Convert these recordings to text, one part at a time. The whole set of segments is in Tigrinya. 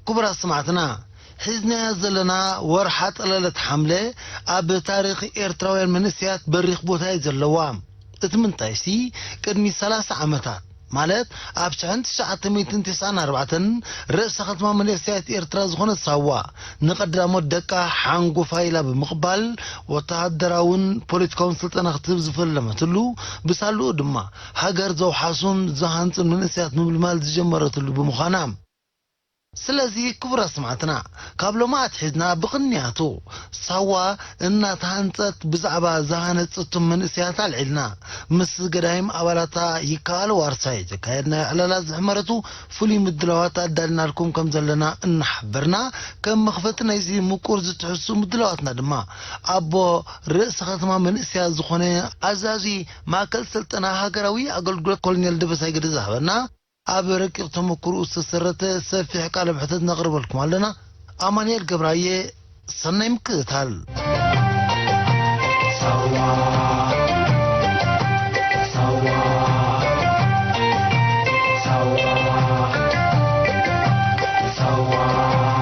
ክቡራት ሰማዕትና፣ ሒዝናያ ዘለና ወርሓ ጠለለት ሓምለ ኣብ ታሪኽ ኤርትራውያን መንእሰያት በሪኽ ቦታ እዩ ዘለዋ። እቲ ምንታይሲ፣ ቅድሚ ሰላሳ ዓመታት፣ ማለት ኣብ ሽሕን ትሽዓተ ሚእትን ተስዓን ኣርባዕተን፣ ርእሰ ከተማ መንእሰያት ኤርትራ ዝኾነት ሳዋ፣ ንቐዳሞት ደቃ ሓንጎፋይ ኢላ ብምቕባል፣ ወተሃደራውን ፖለቲካውን ስልጠና ክትህብ ዝፈለመትሉ፣ ብሳልኡ ድማ ሃገር ዘውሓሱን ዝሃንጹን መንእሰያት ምምልማል ዝጀመረትሉ ብምዃና። ስለዚ ክቡራት ሰማዕትና፣ ካብ ሎሚ ኣትሒዝና ብቕንያቱ ሳዋ እናተሃንጸት ብዛዕባ ዝሃነጸቶም መንእሰያት ኣልዒልና፣ ምስ ገዳይም ኣባላታ ይከኣል ዋርሳይ ዘካየድናዮ ዕላላት ዝሕመረቱ ፍሉይ ምድላዋት ኣዳልናልኩም ከም ዘለና እናሓበርና፣ ከም መኽፈቲ ናይዚ ምቁር ዝትሕሱ ምድላዋትና ድማ ኣቦ ርእሰ ከተማ መንእሰያት ዝኾነ ኣዛዚ ማእከል ስልጠና ሃገራዊ ኣገልግሎት ኮሎኔል ደበሳይ ግደ ዝሃበና ኣብ ረቂቕ ተመክሮኡ ዝተሰረተ ሰፊሕ ቃለ መሕተት ነቕርበልኩም ኣለና። ኣማኑኤል ገብራየ፣ ሰናይ ምክትታል። ሳዋ፣ ሳዋ፣ ሳዋ፣ ሳዋ።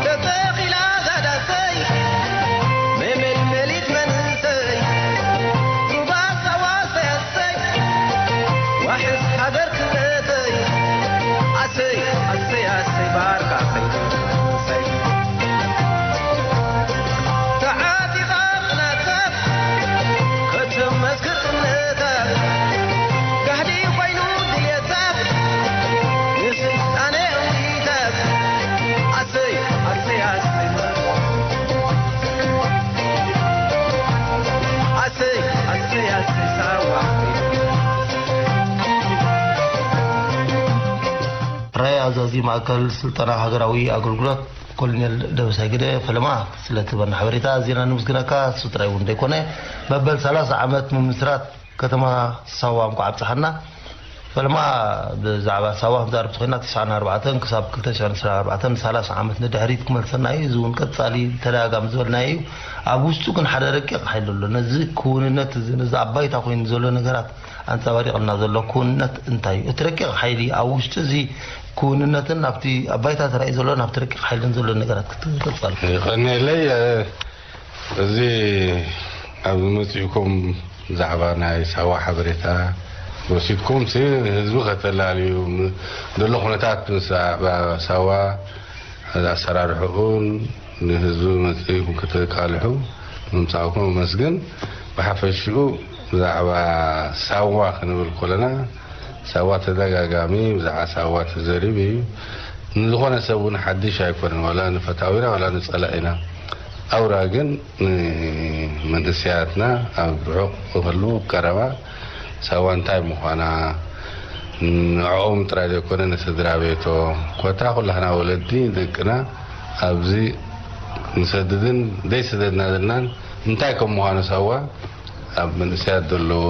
ተተኺላ ዛዳሰይ፣ መመልመሊት መንእሰይ፣ ሩባ ሳዋ ሰይ፣ ዋሕስ ሃገር ክብረተይ፣ ኣሰይ፣ ኣሰይ፣ ኣሰይ፣ ባርካ ኣሰይ፣ ኣሰይ። ተዓጢቓ ጽናታ፣ ከተመስክር እምነታ፣ ጋህዲ ኮይኑ ድልየታ፣ ንስልጣነ እውኒታ፣ ኣሰይ፣ ኣሰይ፣ ኣሰይ። ኣሰይ፣ ኣሰይ፣ ኣሰይ፣ ሳዋ። ራእይ ኣዛዚ ማእከል ስልጠና ሃገራዊ ኣገልግሎት ኮሎኔል ደበሳይ ግደ፣ ፈለማ፣ ስለትበና ሓበሬታ ኣዚና ንምስግነካ። እሱ ጥራይ እውን ዘይኮነ፣ መበል ሰላሳ ዓመት ምምስራት ከተማ ሳዋ እንኳዕ ኣብጽሓና። ፈለማ ብዛዕባ ሳዋ ክንዛረብ ተኾይና፣ ትስዓን ኣርባዕተን ክሳብ ክልተ ሽሕን ዕስራን ኣርባዕተን፣ ሰላሳ ዓመት ንድሕሪት ክመልሰና እዩ። እዚ እውን ቀጻሊ ተደጋጋሚ ዝበልናዮ እዩ። ኣብ ውሽጡ ግን ሓደ ረቂቕ ሓይሊ ኣሎ። ነዚ ክውንነት እዚ፣ ነዚ ኣብ ባይታ ኮይኑ ዘሎ ነገራት ኣንጸባሪቕልና ዘሎ ክውንነት እንታይ እዩ? እቲ ረቂቕ ሓይሊ ኣብ ውሽጢ እዚ ክውንነትን ኣብቲ ኣብ ባይታ ተራእዩ ዘሎ ናብቲ ረቂቕ ሓይልን ዘሎ ነገራት ክትገልጸልና። ይቐንየለይ። እዚ ኣብዚ መጺእኩም ብዛዕባ ናይ ሳዋ ሓበሬታ ወሲድኩም፣ እቲ ህዝቢ ከተላልዩ፣ ም-፣ ዘሎ ኩነታት ምስ ሳዋ ኣሰራርሕኡን ንህዝቢ መጺእኩም ከተቃልሑ ምምጻእኩም ኣመስግን። ብሓፈሽኡ ብዛዕባ ሳዋ ክንብል ከለና፣ ሳዋ ተደጋጋሚ ብዛዕባ ሳዋ ተዘሪቡ እዩ። ንዝኾነ ሰብ እውን ሓድሽ ኣይኮነን፣ ዋላ ንፈታዊና ዋላ ንጸላኢና። ኣውራ ግን ንመንእሰያትና ኣብ ርሑቕ ክህሉ ቀረባ ሳዋ እንታይ ምዃና፣ ንዕኦም ጥራይ ዘይኮነ ንስድራ ቤቶ፣ ኮታ ኩላህና ወለዲ ደቅና ኣብዚ ንሰድድን ዘይሰደድና ዘልናን እንታይ ከም ምዃኑ ሳዋ ኣብ መንእሰያት ዘለዎ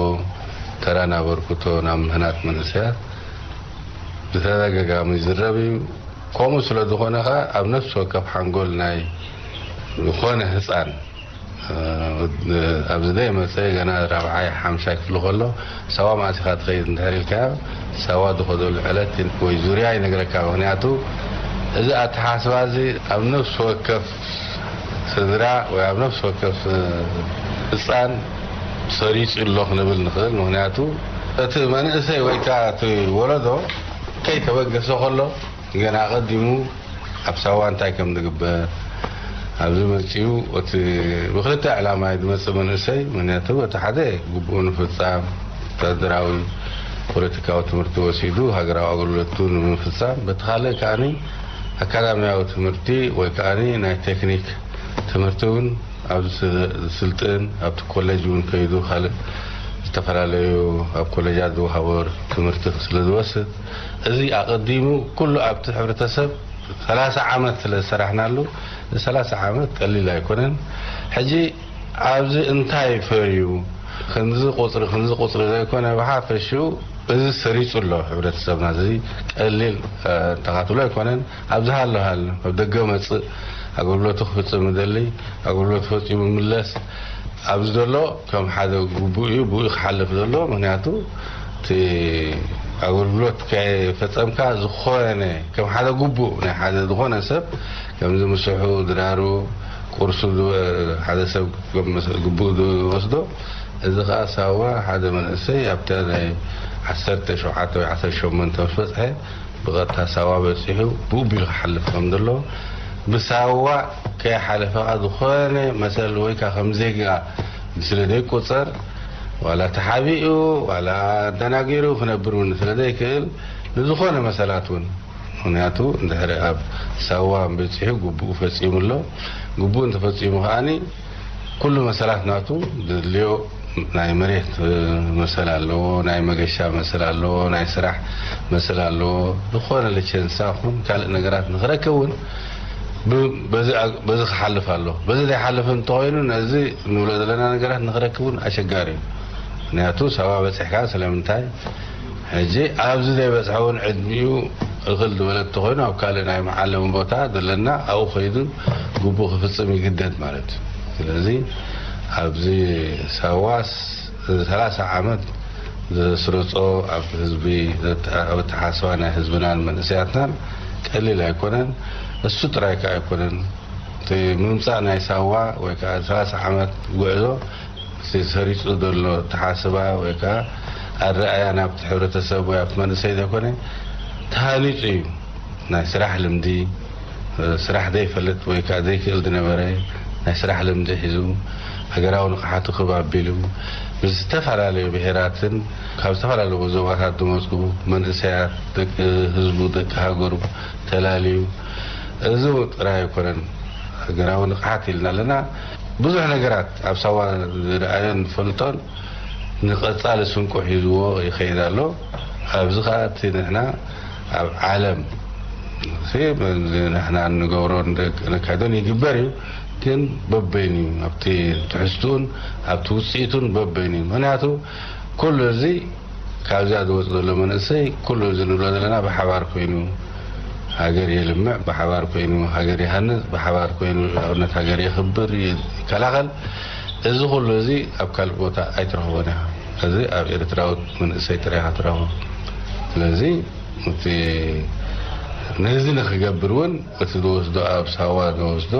ተራን ኣበርክቶን ኣብ ምህናጽ መንእሰያት ብተደጋጋሚ ይዝረብ እዩ። ከምኡ ስለ ዝኾነ ኸኣ ኣብ ነፍሲ ወከፍ ሓንጎል ናይ ዝኾነ ህጻን፣ እ፣ ኣብዚ ዘይመጸ ገና ራብዓይ ሓምሻይ ክፍሊ ከሎ ሳዋ መዓስ ኢኻ ትኸይድ እንድሕር ኢልካዮ፣ ሳዋ ዝኸደሉ ዕለት ወይ ዙርያ ይነግረካ። ምኽንያቱ እዚ ኣተሓስባ እዚ ኣብ ነፍሲ ወከፍ ስድራ ወይ ኣብ ነፍሲ ወከፍ ህጻን ሰሪጹ ኣሎ ክንብል ንኽእል። ምኽንያቱ እቲ መንእሰይ ወይ ከኣ እቲ ወለዶ ከይተበገሰ ከሎ ገና ኣቐዲሙ ኣብ ሳዋ እንታይ ከም ዝግበር ኣብዚ መጺኡ እቲ ብክልተ ዕላማ እዩ ዝመጽእ መንእሰይ። ምኽንያቱ እቲ ሓደ ግቡኡ ንፍጻም ወታደራዊ ፖለቲካዊ ትምህርቲ ወሲዱ ሃገራዊ ኣገልግሎቱ ንምፍጻም፣ በቲ ካልእ ከኣ ኣካዳሚያዊ ትምህርቲ ወይ ከኣ ናይ ቴክኒክ ትምህርቲ እውን ኣብዚ ዝስልጥን ኣብቲ ኮሌጅ እውን ከይዱ ካልእ ዝተፈላለዩ ኣብ ኮሌጃት ዝወሃቦ ትምህርቲ ስለ ዝወስድ፣ እዚ ኣቐዲሙ ኩሉ ኣብቲ ሕብረተሰብ ሰላሳ ዓመት ስለ ዝሰራሕናሉ፣ ሰላሳ ዓመት ቀሊል ኣይኮነን። ሕጂ ኣብዚ እንታይ ፈርዩ? ክንዚ ቁጽሪ፣ ክንዚ ቁጽሪ ዘይኮነ፣ ብሓፈሽኡ እዚ ሰሪጹ ኣሎ ሕብረተሰብና። እዚ ቀሊል፣ እ፣ ተኻትሎ ኣይኮነን። ኣብዚ ሃሎ ሃሎ፣ ኣብ ደገ መጽእ፣ ኣገልግሎቱ ክፍጽም ዝደሊ፣ ኣገልግሎቱ ፈጺሙ ይምለስ። ኣብዚ ዘሎ ከም ሓደ ግቡእ እዩ፣ ብኡ ክሓልፍ ዘሎ። ምኽንያቱ እቲ ኣገልግሎት ከይፈጸምካ ዝኾነ፣ ከም ሓደ ግቡእ ናይ ሓደ ዝኾነ ሰብ፣ ከምዚ ምስሑ፣ ድራሩ፣ ቁርሱ፣ ሓደ ሰብ ግቡእ ዝወስዶ፣ እዚ ኸዓ ሳዋ ሓደ መንእሰይ ኣብታ ናይ ዓሰርተ ሸውዓተ ወይ ዓሰርተ ሸሞንተ ምስ በጽሐ፣ ብቐጥታ ሳዋ በጺሑ ብኡ ቢሉ ክሓልፍ ከም ዘለዎ፣ ብሳዋ ከይሓለፈ ኸዓ ዝኾነ መሰል ወይ ከዓ ከም ዜጋ ስለ ዘይቆጸር፣ ዋላ ተሓቢኡ ዋላ ኣደናጊሩ ክነብር እውን ስለ ዘይክእል፣ ንዝኾነ መሰላት እውን፣ ምኽንያቱ እንድሕሪ ኣብ ሳዋ በጺሑ ግቡኡ ፈጺሙ ኣሎ። ግቡእ እንተፈጺሙ ከዓኒ ኩሉ መሰላት ናቱ ድልዮ ናይ መሬት መሰል ኣለዎ፣ ናይ መገሻ መሰል ኣለዎ፣ ናይ ስራሕ መሰል ኣለዎ። ዝኾነ ለቸንሳ ኹን ካልእ ነገራት ንኽረክብ እውን ብ-፣ በዚ ኣ-፣ በዚ ክሓልፍ ኣለዎ። በዚ ዘይሓልፍ እንተኾይኑ ነዚ ንብሎ ዘለና ነገራት ንኽረክብ እውን ኣሸጋሪ እዩ። ምኽንያቱ ሳዋ በጺሕካ ስለምንታይ ሕጂ ኣብዚ ዘይበጽሐ እውን ዕድሚኡ እኽል ዝበለ እንተኾይኑ ኣብ ካልእ ናይ መዓለሚ ቦታ ዘለና ኣብኡ ከይዱ ግቡእ ክፍጽም ይግደድ ማለት እዩ። ስለዚ ኣብዚ ሳዋስ ሰላሳ ዓመት ዘስረጾ ኣብ ህዝቢ ዘተ-፣ ኣብ ኣተሓሳስባ ናይ ህዝብናን መንእሰያትናን ቀሊል ኣይኮነን። እሱ ጥራይ ከኣ ኣይኮነን። እቲ ምምጻእ ናይ ሳዋ ወይ ከኣ ሰላሳ ዓመት ጉዕዞ እቲ ሰሪጹ ዘሎ ኣተሓስባ ወይ ከኣ ኣረኣእያ ናብቲ ሕብረተሰብ ወይ ኣብቲ መንእሰይ ዘይኮነ፣ ተሃኒጹ እዩ። ናይ ስራሕ ልምዲ፣ ስራሕ ዘይፈልጥ ወይ ከኣ ዘይክእል ዝነበረ ናይ ስራሕ ልምዲ ሒዙ፣ ሃገራዊ ንቕሓቱ ክብ ኣቢሉ፣ ብዝተፈላለዩ ብሄራትን ካብ ዝተፈላለዩ ዞባታት ዝመጹ መንእሰያት፣ ደቂ ህዝቡ፣ ደቂ ሃገሩ ተላልዩ፣ እዚ ጥራይ ኣይኮነን። ሃገራዊ ንቕሓት ኢልና ኣለና። ብዙሕ ነገራት ኣብ ሳዋ ዝረኣዮን ዝፈልጦን ንቐጻሊ ስንቁ ሒዝዎ ይኸይድ ኣሎ። ኣብዚ ኸኣ እቲ ንሕና ኣብ ዓለም፣ እቲ ንሕና እንገብሮ፣ ነካይዶን ይግበር እዩ፣ ግን በበይኑ እዩ። ኣብቲ ትሕዝትኡን ኣብቲ ውጽኢቱን በበይኑ እዩ። ምኽንያቱ ኩሉ እዚ ካብዚኣ ዝወጽእ ዘሎ መንእሰይ ኩሉ እዚ ንብሎ ዘለና ብሓባር ኮይኑ ሃገር የልምዕ፣ ብሓባር ኮይኑ ሃገር ይሃንጽ፣ ብሓባር ኮይኑ ልኡላውነት ሃገር የኽብር፣ ይከላኸል። እዚ ኩሉ እዚ ኣብ ካልእ ቦታ ኣይትረኽቦን ኢኻ። እዚ ኣብ ኤርትራዊ መንእሰይ ጥራይ ኢኻ ትረኽቦ። ስለዚ እቲ ነዚ ንኽገብር እውን እቲ ዝወስዶ ኣብ ሳዋ ዝወስዶ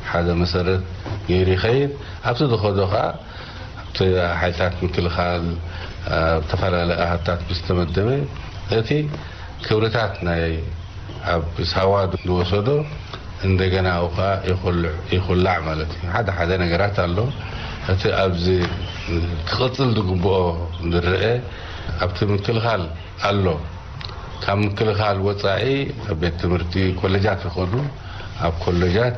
ሓደ መሰረት ገይሩ ይኸይድ። ኣብቲ ዝኸዶ ኸዓ ኣብቲ ሓይልታት ምክልኻል ኣብ ዝተፈላለዩ ኣሃታት ምስ ተመደበ እቲ ክብርታት ናይ ኣብ ሳዋ ዝወሰዶ እንደገና ኣብኡ ኸዓ ይኹልዕ፣ ይኹላዕ ማለት እዩ። ሓደ ሓደ ነገራት ኣሎ። እቲ ኣብዚ ክቕጽል ዝግብኦ ዝረአ ኣብቲ ምክልኻል ኣሎ። ካብ ምክልኻል ወጻኢ ኣብ ቤት ትምህርቲ ኮለጃት ይኸዱ። ኣብ ኮለጃት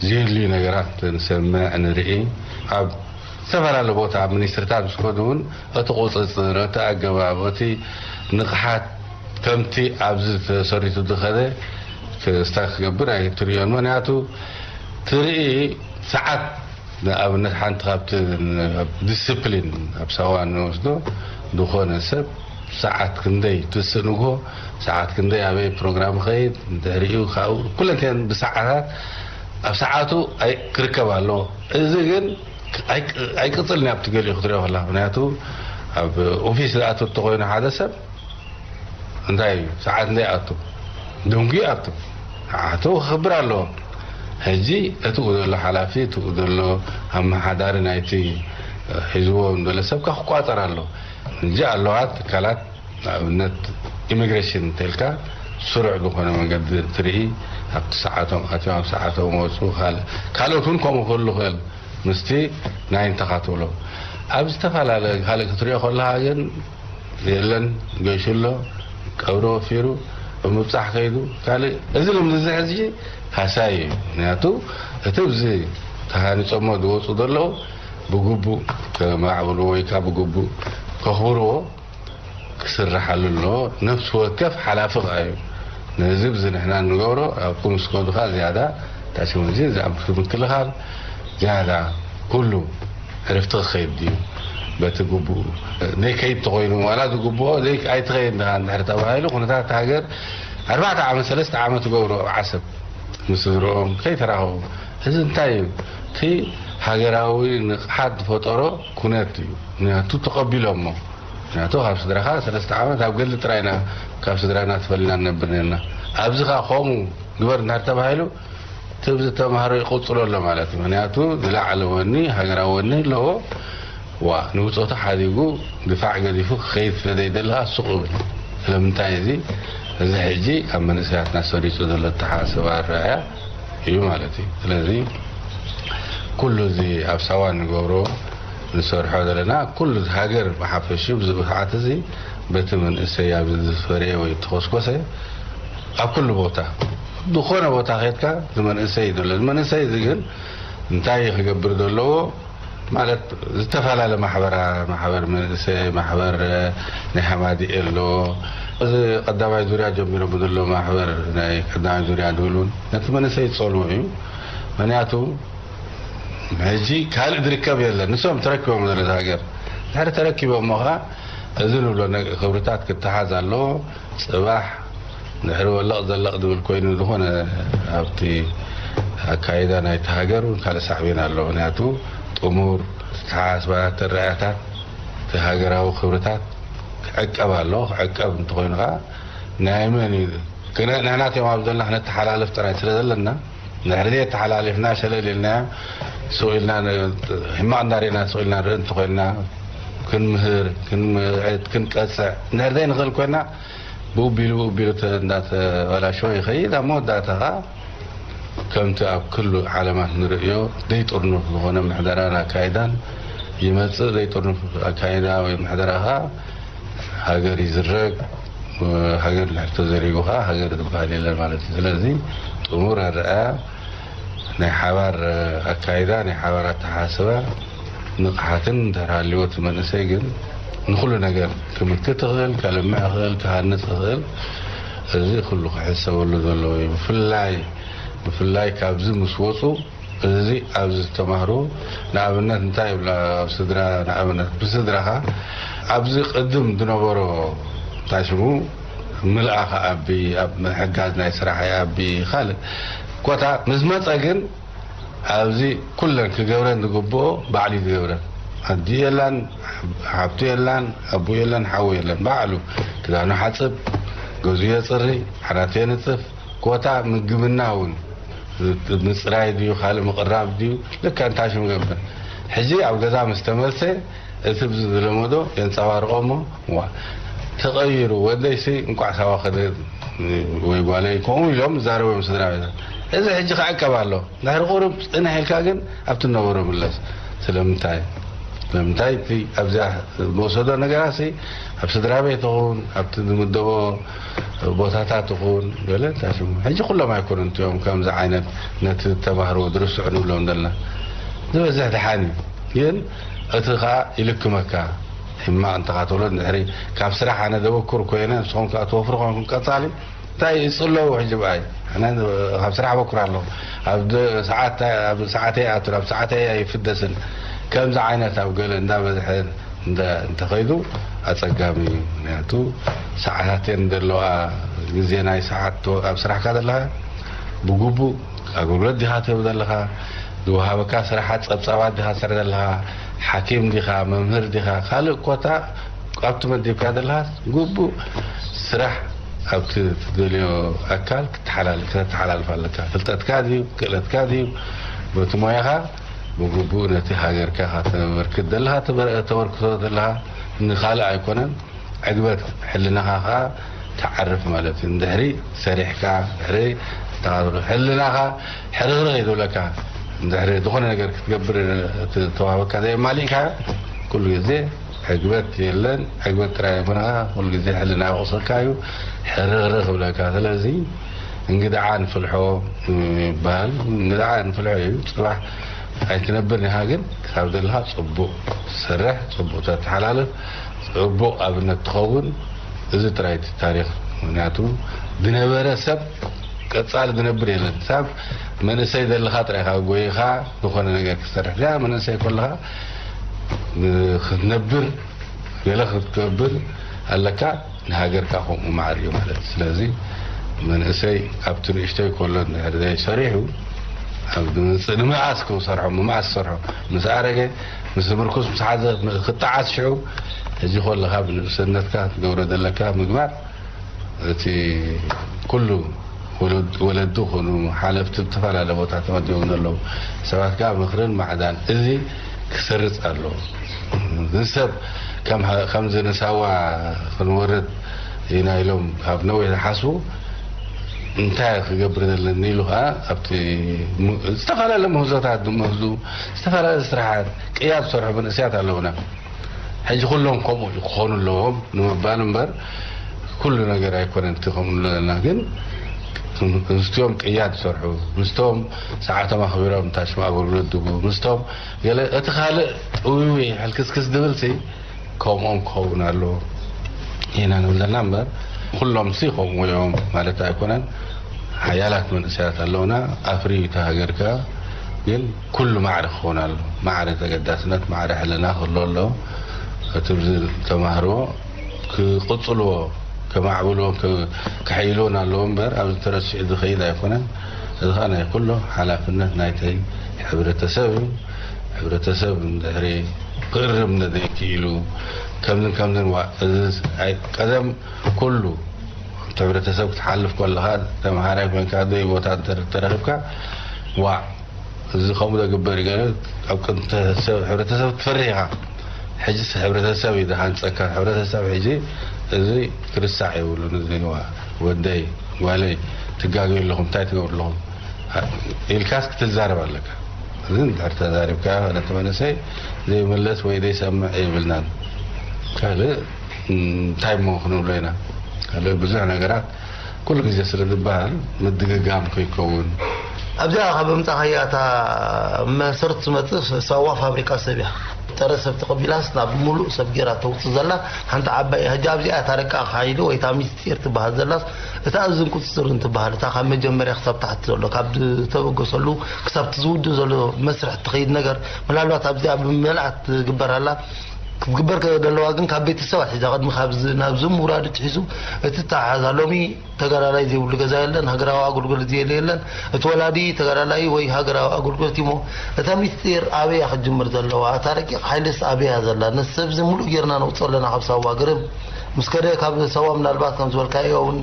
ዘየድልዩ ነገራት ንሰምዕ፣ ንርኢ። ኣብ ዝተፈላለዩ ቦታ ኣብ ሚኒስትሪታት ምስ ከዱ እውን እቲ ቁጽጽር፣ እቲ ኣገባብ፣ እቲ ንቕሓት ከምቲ ኣብዚ ተሰሪቱ ዝኸደ ክስታይ ክገብር ኣይትርእዮን። ምኽንያቱ ትርኢ ሰዓት ንኣብነት ሓንቲ ካብቲ ዲስፕሊን ኣብ ሳዋ እንወስዶ ዝኾነ ሰብ ሰዓት ክንደይ ትስእ ንግሆ ሰዓት ክንደይ ኣበይ ፕሮግራም ኸይድ ድሕሪኡ ካብኡ ኩለንተን ብሰዓታት ኣብ ሰዓቱ ኣይ-፣ ክርከብ ኣለዎ። እዚ ግን ኣይ-፣ ኣይቅጽልን ኣብቲ ገሊኡ ክትሪኦ ከለካ። ምክንያቱ ኣብ ኦፊስ ዝኣቱ እንተኾይኑ ሓደ ሰብ እንታይ እዩ? ሰዓት እንታይ ኣቱ? ደንጉ ኣቱ። ሰዓቱ ክኽብር ኣለዎ። ሕጂ እትኡ ዘሎ ሓላፊ፣ እትኡ ዘሎ ኣመሓዳሪ ናይቲ ሒዝዎ ዘሎ ሰብ ክቋጸር ኣለዎ። ሕጂ ኣለዋ ትካላት፣ ንኣብነት ኢሚግሬሽን እንተልካ ስሩዕ ዝኾነ መገዲ እንትርኢ ኣብቲ ሰዓቶም ኣትዮም ኣብ ሰዓቶም ወፁ። ካልእ፣ ካልኦት እውን ከምኡ ክህሉ ይኽእል። ምስቲ ናይ እንተኻ ትብሎ። ኣብ ዝተፈላለ ካልእ ክትሪኦ ከለኻ ግን የለን፣ ገይሹ ኣሎ፣ ቀብሪ ወፊሩ፣ ብምብጻሕ ከይዱ፣ ካልእ እዚ ልምዲ እዚ ሕጂ ሃሳይ እዩ። ምክንያቱ እቲ ብዚ ተሃኒጾሞ ዝወጹ ዘለዉ ብግቡእ ከማዕብሉ ወይ ከዓ ብግቡእ ከኽብርዎ ክስርሓሉ ኣለዎ። ነፍሲ ወከፍ ሓላፊ ከኣ እዩ። ነዚ ብዚ ንሕና እንገብሮ ኣብ ኩምስኮ ድኻ ዝያዳ ታሽሙዚ ዝኣምክቱ ምክልኻል ዝያዳ ኩሉ ዕርፍቲ ክኸይድ ድዩ? በቲ ግቡእ ዘይከይድ ተኾይኑ ዋላ ዝግብኦ ዘይ-፣ ኣይትኸይድ ድኻ እንድሕር ተባሂሉ ኩነታት ሃገር ኣርባዕተ ዓመት ሰለስተ ዓመት ገብሮ ኣብ ዓሰብ ምስ ስድርኦም ከይተራኸቡ። እዚ እንታይ እዩ? እቲ ሃገራዊ ንቕሓት ዝፈጠሮ ኩነት እዩ። ምክንያቱ ተቐቢሎሞ ምክንያቱ ካብ ስድራኻ ሰለስተ ዓመት ኣብ ገድሊ ጥራይና ካብ ስድራና ተፈሊና ንነብር ነርና። ኣብዚ ኸዓ ከምኡ ግበር እንድሕር ተባሂሉ፣ እቲ ዝተምሃሮ ይቕጽሎ ኣሎ ማለት እዩ። ምክንያቱ ዝለዓለ ወኒ፣ ሃገራዊ ወኒ ኣለዎ። ዋ ንብጾቱ ሓዲጉ ድፋዕ ገዲፉ ክኸይድ ስለ ዘይደሊ ኸዓ ሱቕ ይብል። ስለምንታይ እዚ፣ እዚ ሕጂ ኣብ መንእሰያትና ሰሪጹ ዘሎ ኣተሓሳስባ ኣረኣእያ እዩ ማለት እዩ። ስለዚ ኩሉ እዚ ኣብ ሳዋ እንገብሮ ንሰርሖ ዘለና ኩሉ ሃገር ብሓፈሽኡ ብዚ ሰዓት እዚ በቲ መንእሰይ ኣብዚ ዝፈረየ ወይ ተኾስኮሰ ኣብ ኩሉ ቦታ ዝኾነ ቦታ ከድካ ዝመንእሰይ እዩ ዘሎ። ዝመንእሰይ እዚ ግን እንታይ ክገብር ዘለዎ ማለት ዝተፈላለ ማሕበራ ማሕበር መንእሰይ ማሕበር ናይ ሓማዲኤ ኣሎ። እዚ ቀዳማይ ዙርያ ጀሚሮም ዘሎ ማሕበር ናይ ቀዳማይ ዙርያ ድብል እውን ነቲ መንእሰይ ይጸልዎ እዩ። ምክንያቱ ሕጂ ካልእ ዝርከብ የለን። ንሶም ተረኪቦም ዘሎ ሃገር ድሕሪ ተረኪቦም ሞ ኸዓ እዚ ንብሎ ክብርታት ክተሓዝ ኣለዎ። ጽባሕ ድሕሪ ወለቕ ዘለቕ ዝብል ኮይኑ ዝኾነ ኣብቲ ኣካይዳ ናይቲ ሃገር እውን ካልእ ሳዕቤን ኣለዎ። ምክንያቱ ጥሙር ተሓሳስባታት ተረኣያታት እቲ ሃገራዊ ክብርታት ክዕቀብ ኣለዎ። ክዕቀብ እንተኮይኑ ከዓ ናይ መን እዩ? ንሕና እቲኦም ኣብ ዘለና ክነተሓላልፍ ጥራይ ስለ ዘለና ንድሕሪ ዘይተሓላሊፍና ሸለል ኢልናዮ ሱቕ ኢልና ሕማቕ እንዳርኢና ሱቕ ኢልና ንርኢ እንተኮይንና ክንምህር ክንምዕድ ክንቀፅዕ እንድሕር ዘይንኽእል ኮይና ብኡ ቢሉ ብኡ ቢሉ እንዳተበላሸወ ይኸይድ። ኣብ መወዳእታ ከዓ ከምቲ ኣብ ኩሉ ዓለማት ንርእዮ ዘይጥርኑፍ ዝኾነ ምሕደራን ኣካይዳን ይመፅእ። ዘይጥርኑፍ ኣካይዳ ወይ ምሕደራ ከዓ ሃገር ይዝረግ። ሃገር ድሕር ተዘሪጉ ከዓ ሃገር ዝበሃል የለን ማለት እዩ። ስለዚ ጥሙር ኣረኣያ ናይ ሓባር ኣካይዳ ናይ ሓባር ኣተሓሳስባ ንቕሓትን እንተሃልዎ እቲ መንእሰይ ግን ንኹሉ ነገር ክምክት ይኽእል፣ ከልምዕ ይኽእል፣ ክሃንፅ ይኽእል። እዚ ኩሉ ክሕሰበሉ ዘለዎ እዩ። ብፍላይ ብፍላይ ካብዚ ምስ ወፁ እዚ ኣብዚ ዝተማህሩ ንኣብነት እንታይ ይብላ ኣብ ስድራ ንኣብነት ብስድራኻ ኣብዚ ቅድም ዝነበሮ እንታይ ሽሙ ምልኣኻ ኣቢ ኣብ ምሕጋዝ ናይ ስራሕ ኣቢ ካልእ ኮታ ምስ መፀ ግን ኣብዚ ኩለን ክገብረን ዝግብኦ ባዕሉ እዩ ዝገብረን። ኣዲ የላን ሓብቱ የላን ኣቡ የለን ሓዉ የለን ባዕሉ ክዳኑ ሓፅብ ገዙ የፅሪ ዓራት የንፅፍ ኮታ ምግብና እውን ምፅራይ ድዩ ካልእ ምቕራብ ድዩ ልካ እንታይ ሽም ገብር ሕጂ ኣብ ገዛ ምስ ተመልሰ እቲ ብዚ ዝለመዶ የንፀባርቆ እሞ ዋ ተቐይሩ ወደይሲ እንቋዕ ሳዋ ከደ ወይ ጓለይ ከምኡ ኢሎም ዝዛረቦም ስድራ ቤታት እዚ ሕጂ ክዕቀብ ኣሎ ድሕሪ ቁሩብ ፅንሕ ኢልካ ግን ኣብቲ ነበሮ ምለስ ስለምንታይ ስለምንታይ እቲ ኣብዚኣ ዝወሰዶ ነገራሲ ኣብ ስድራ ቤት ይኹን ኣብቲ ዝምደቦ ቦታታት ይኹን ገለ እንታይ ሽሙ ሕጂ ኩሎም ኣይኮኑን እቲኦም ከምዚ ዓይነት ነቲ ተማህሮ ዝርስዑ ንብሎም ዘለና ዝበዝሕ ደሓን እዩ ግን እቲ ከዓ ይልክመካ ሕማቕ እንተኻ ትብሎ ድሕሪ ካብ ስራሕ ኣነ ዘበኩር ኮይነ ንስኹም ከዓ ትወፍሩ ኮንኩም ቀፃሊ እንታይ ይፅለዉ ሕጂ ብኣይ ኣነ ካብ ስራሕ በኩር ኣለኹ ኣብ ሰዓት ኣብ ሰዓተይ ኣቱን ኣብ ሰዓተይ ኣይፍደስን ከምዚ ዓይነት ኣብ ገለ እንዳበዝሐ እንተኸይዱ ኣፀጋሚ እዩ ምክንያቱ ሰዓታት እየን ዘለዋ ግዜ ናይ ሰዓት ኣብ ስራሕካ ዘለካ ብግቡእ ኣገልግሎት ዲኻ ትህብ ዘለኻ ዝወሃበካ ስራሓት ፀብፃባት ዲኻ ትሰርሕ ዘለኻ ሓኪም ዲኻ መምህር ዲኻ ካልእ ኮታ ኣብቲ መዲብካ ዘለኻስ ግቡእ ስራሕ ኣብቲ ትደልዮ ኣካል ክተሓላል- ከተተሓላልፍ ኣለካ። ፍልጠትካ ድዩ ክእለትካ ድዩ በቲ ሞያኻ ብግቡእ ነቲ ሃገርካ ከተበርክት ዘለኻ ተበር- ተበርክቶ ዘለኻ ንኻልእ ኣይኮነን ዕግበት ሕልናኻ ኸዓ ተዓርፍ ማለት እዩ። እንድሕሪ ሰሪሕካ ድሕሪ ተኻትሎ ሕልናኻ ሕርኽርኽ እዩ ዝብለካ። እንድሕሪ ዝኾነ ነገር ክትገብር እቲ ተዋህበካ ዘየማሊእካዮ ኩሉ ግዜ ዕግበት የለን። ዕግበት ጥራይ ኣይኮነኻ ኩሉ ግዜ ሕልና ይወቕሰካ እዩ፣ ሕርኽርኽ ይብለካ። ስለዚ እንግድዓ ንፍልሖ ይበሃል። እንግድዓ ንፍልሖ እዩ። ፅባሕ ኣይትነብር ኢኻ፣ ግን ክሳብ ዘለኻ ፅቡቕ ትሰርሕ፣ ፅቡቕ ተተሓላልፍ፣ ፅቡቕ ኣብነት ትኸውን። እዚ ጥራይ እቲ ታሪኽ። ምክንያቱ ዝነበረ ሰብ ቀጻሊ ዝነብር የለን። ሳብ መንእሰይ ዘለኻ ጥራይ ካብ ጎይኻ ዝኾነ ነገር ክትሰርሕ እዚኣ መንእሰይ ከለኻ ክትነብር ገለ ክትገብር ኣለካ። ንሃገርካ ከምኡ ማዕር እዩ ማለት እዩ። ስለዚ መንእሰይ ኣብቲ ንእሽተይ ከሎ እንድሕር ዘይሰሪሑ ኣብ ዝመጽእ ንምኣስ ክሰርሖ ምምኣስ ሰርሖ ምስ ኣረገ ምስ ምርኩስ ምስ ሓዘ ክጠዓስ ሽዑ ሕጂ ከለኻ ብንእስነትካ ትገብሮ ዘለካ ምግባር፣ እቲ ኩሉ ወለድ-፣ ወለዱ ኮኑ ሓለፍቲ ብዝተፈላለየ ቦታ ተመዲቦም ዘለዉ ሰባት ከኣ ምኽርን ማዕዳን እዚ ክሰርጽ ኣለዎ። ንሰብ ከም ሃ-፣ ከምዚ ንሳዋ ክንወርድ ኢና ኢሎም ካብ ነዊሕ ዝሓስቡ እንታይ ክገብር ዘለኒ ኢሉ ከኣ ኣብቲ ሙ-፣ ዝተፈላለየ ምህዞታት ዝምህዙ፣ ዝተፈላለየ ስራሓት ቅያ ዝሰርሑ መንእሰያት ኣለዉና። ሕጂ ኩሎም ከምኡ ክኾኑ ኣለዎም ንምባል እምበር፣ ኩሉ ነገር ኣይኮነን እቲ ከምኡ ዘለና። ግን ምስቶም ቅያ ዝሰርሑ፣ ምስቶም ሰዓቶም ኣኽቢሮም ታሽማ ኣገልግሎት ዝህቡ፣ ምስቶም ገለ እቲ ካልእ ጥውይውይ ሕልክስክስ ዝብልሲ ከምኦም ክኸውን ኣለዎ ኢና ንብል ዘለና እምበር፣ ኩሎምሲ ከምኡ እዮም ማለት ኣይኮነን። ሓያላት መንእሰያት ኣለውና፣ ኣፍርዩ እቲ ሃገር ከኣ። ግን ኩሉ ማዕረ ክኸውን ኣሎ። ማዕረ ተገዳስነት፣ ማዕረ ሕልና ክህልዎ ኣለዎ። እቲ ብዚ ተማህርዎ ክቕጽልዎ፣ ከማዕብልዎ፣ ከ-፣ ከሐይልዎን ኣለዎ እምበር፣ ኣብዚ ተረሲዑ ዝኸይድ ኣይኮነን። እዚ ኸኣ ናይ ኩሉ ሓላፍነት ናይተይ ሕብረተሰብ እዩ። ሕብረተሰብ እንድሕሪ ክእርም እንተዘይክኢሉ፣ ከምዝን ከምዝን፣ ዋ፣ እዚ ኣይ-፣ ቀደም ኩሉ እቲ ሕብረተሰብ ክትሓልፍ ከለኻ፣ ተምሃራይ ኮይንካ፣ ደይ ቦታ እንተ ተረኺብካ፣ ዋ፣ እዚ ከምኡ ዘግበር እዩ፣ ገለ ኣብ ቅድሚ ሰብ፣ ሕብረተሰብ ትፈርህ ኢኻ። ሕጂስ ሕብረተሰብ እዩ ዝሃንጸካ። ሕብረተሰብ ሕጂ እዚ ክርሳዕ የብሉን። እዚ ዋ፣ ወደይ፣ ጓለይ፣ ትጋገዩ ኣለኹም፣ እንታይ ትገብሩ ኣለኹም ኢልካስ ክትዛረብ ኣለካ። እዚ እንድሕር ተዛሪብካ፣ ነቲ መንእሰይ ዘይምለስ ወይ ዘይሰምዕ የብልናን። ካልእ እንታይ እሞ ክንብሎ ኢና? ካልእ ብዙሕ ነገራት ኩሉ ግዜ ስለ ዝበሃል ምድግጋም ከይከውን። ኣብዚኣ ካብ ምጻኻያ እታ መሰረት ትመጽእ ሳዋ ፋብሪካ ሰብ እያ። ጥረ ሰብ ተቐቢላስ ናብ ምሉእ ሰብ ጌራ ተውጽእ ዘላ ሓንቲ ዓባይ እያ። ሕጂ ኣብዚኣ እታ ረቃቕ ሓይሊ ወይ እታ ሚስጢር ትበሃል ዘላስ እታ እዝን ቁጽጽርን ትበሃል፣ እታ ካብ መጀመርያ ክሳብ ታሕቲ ዘሎ፣ ካብ ዝተበገሰሉ ክሳብ እቲ ዝውድእ ዘሎ መስርሕ እትኸይድ ነገር፣ ምናልባት ኣብዚኣ ብመልኣት ትግበር ኣላ። ክትግበር ከ-፣ ዘለዋ ግን ካብ ቤተሰብ ኣትሒዛ፣ ቅድሚ ካብዚ ናብዚ ምውራድ ትሒዙ እቲ ተሓሓዛ። ሎሚ ተጋዳላይ ዘይብሉ ገዛ የለን፣ ሃገራዊ ኣገልግሎት ዘየለ የለን። እቲ ወላዲ ተጋዳላይ ወይ ሃገራዊ ኣገልግሎት እዩ እሞ፣ እታ ሚስጢር ኣበይ እያ ክትጅምር ዘለዋ? እታ ረቂቕ ሓይልስ ኣበይ እያ ዘላ? ነዚ ሰብ እዚ ምሉእ ጌርና ነውፅኦ ኣለና ካብ ሳዋ። ግርም ምስ ከደ ካብ ሳዋ ምናልባት ከም ዝበልካዮ እውን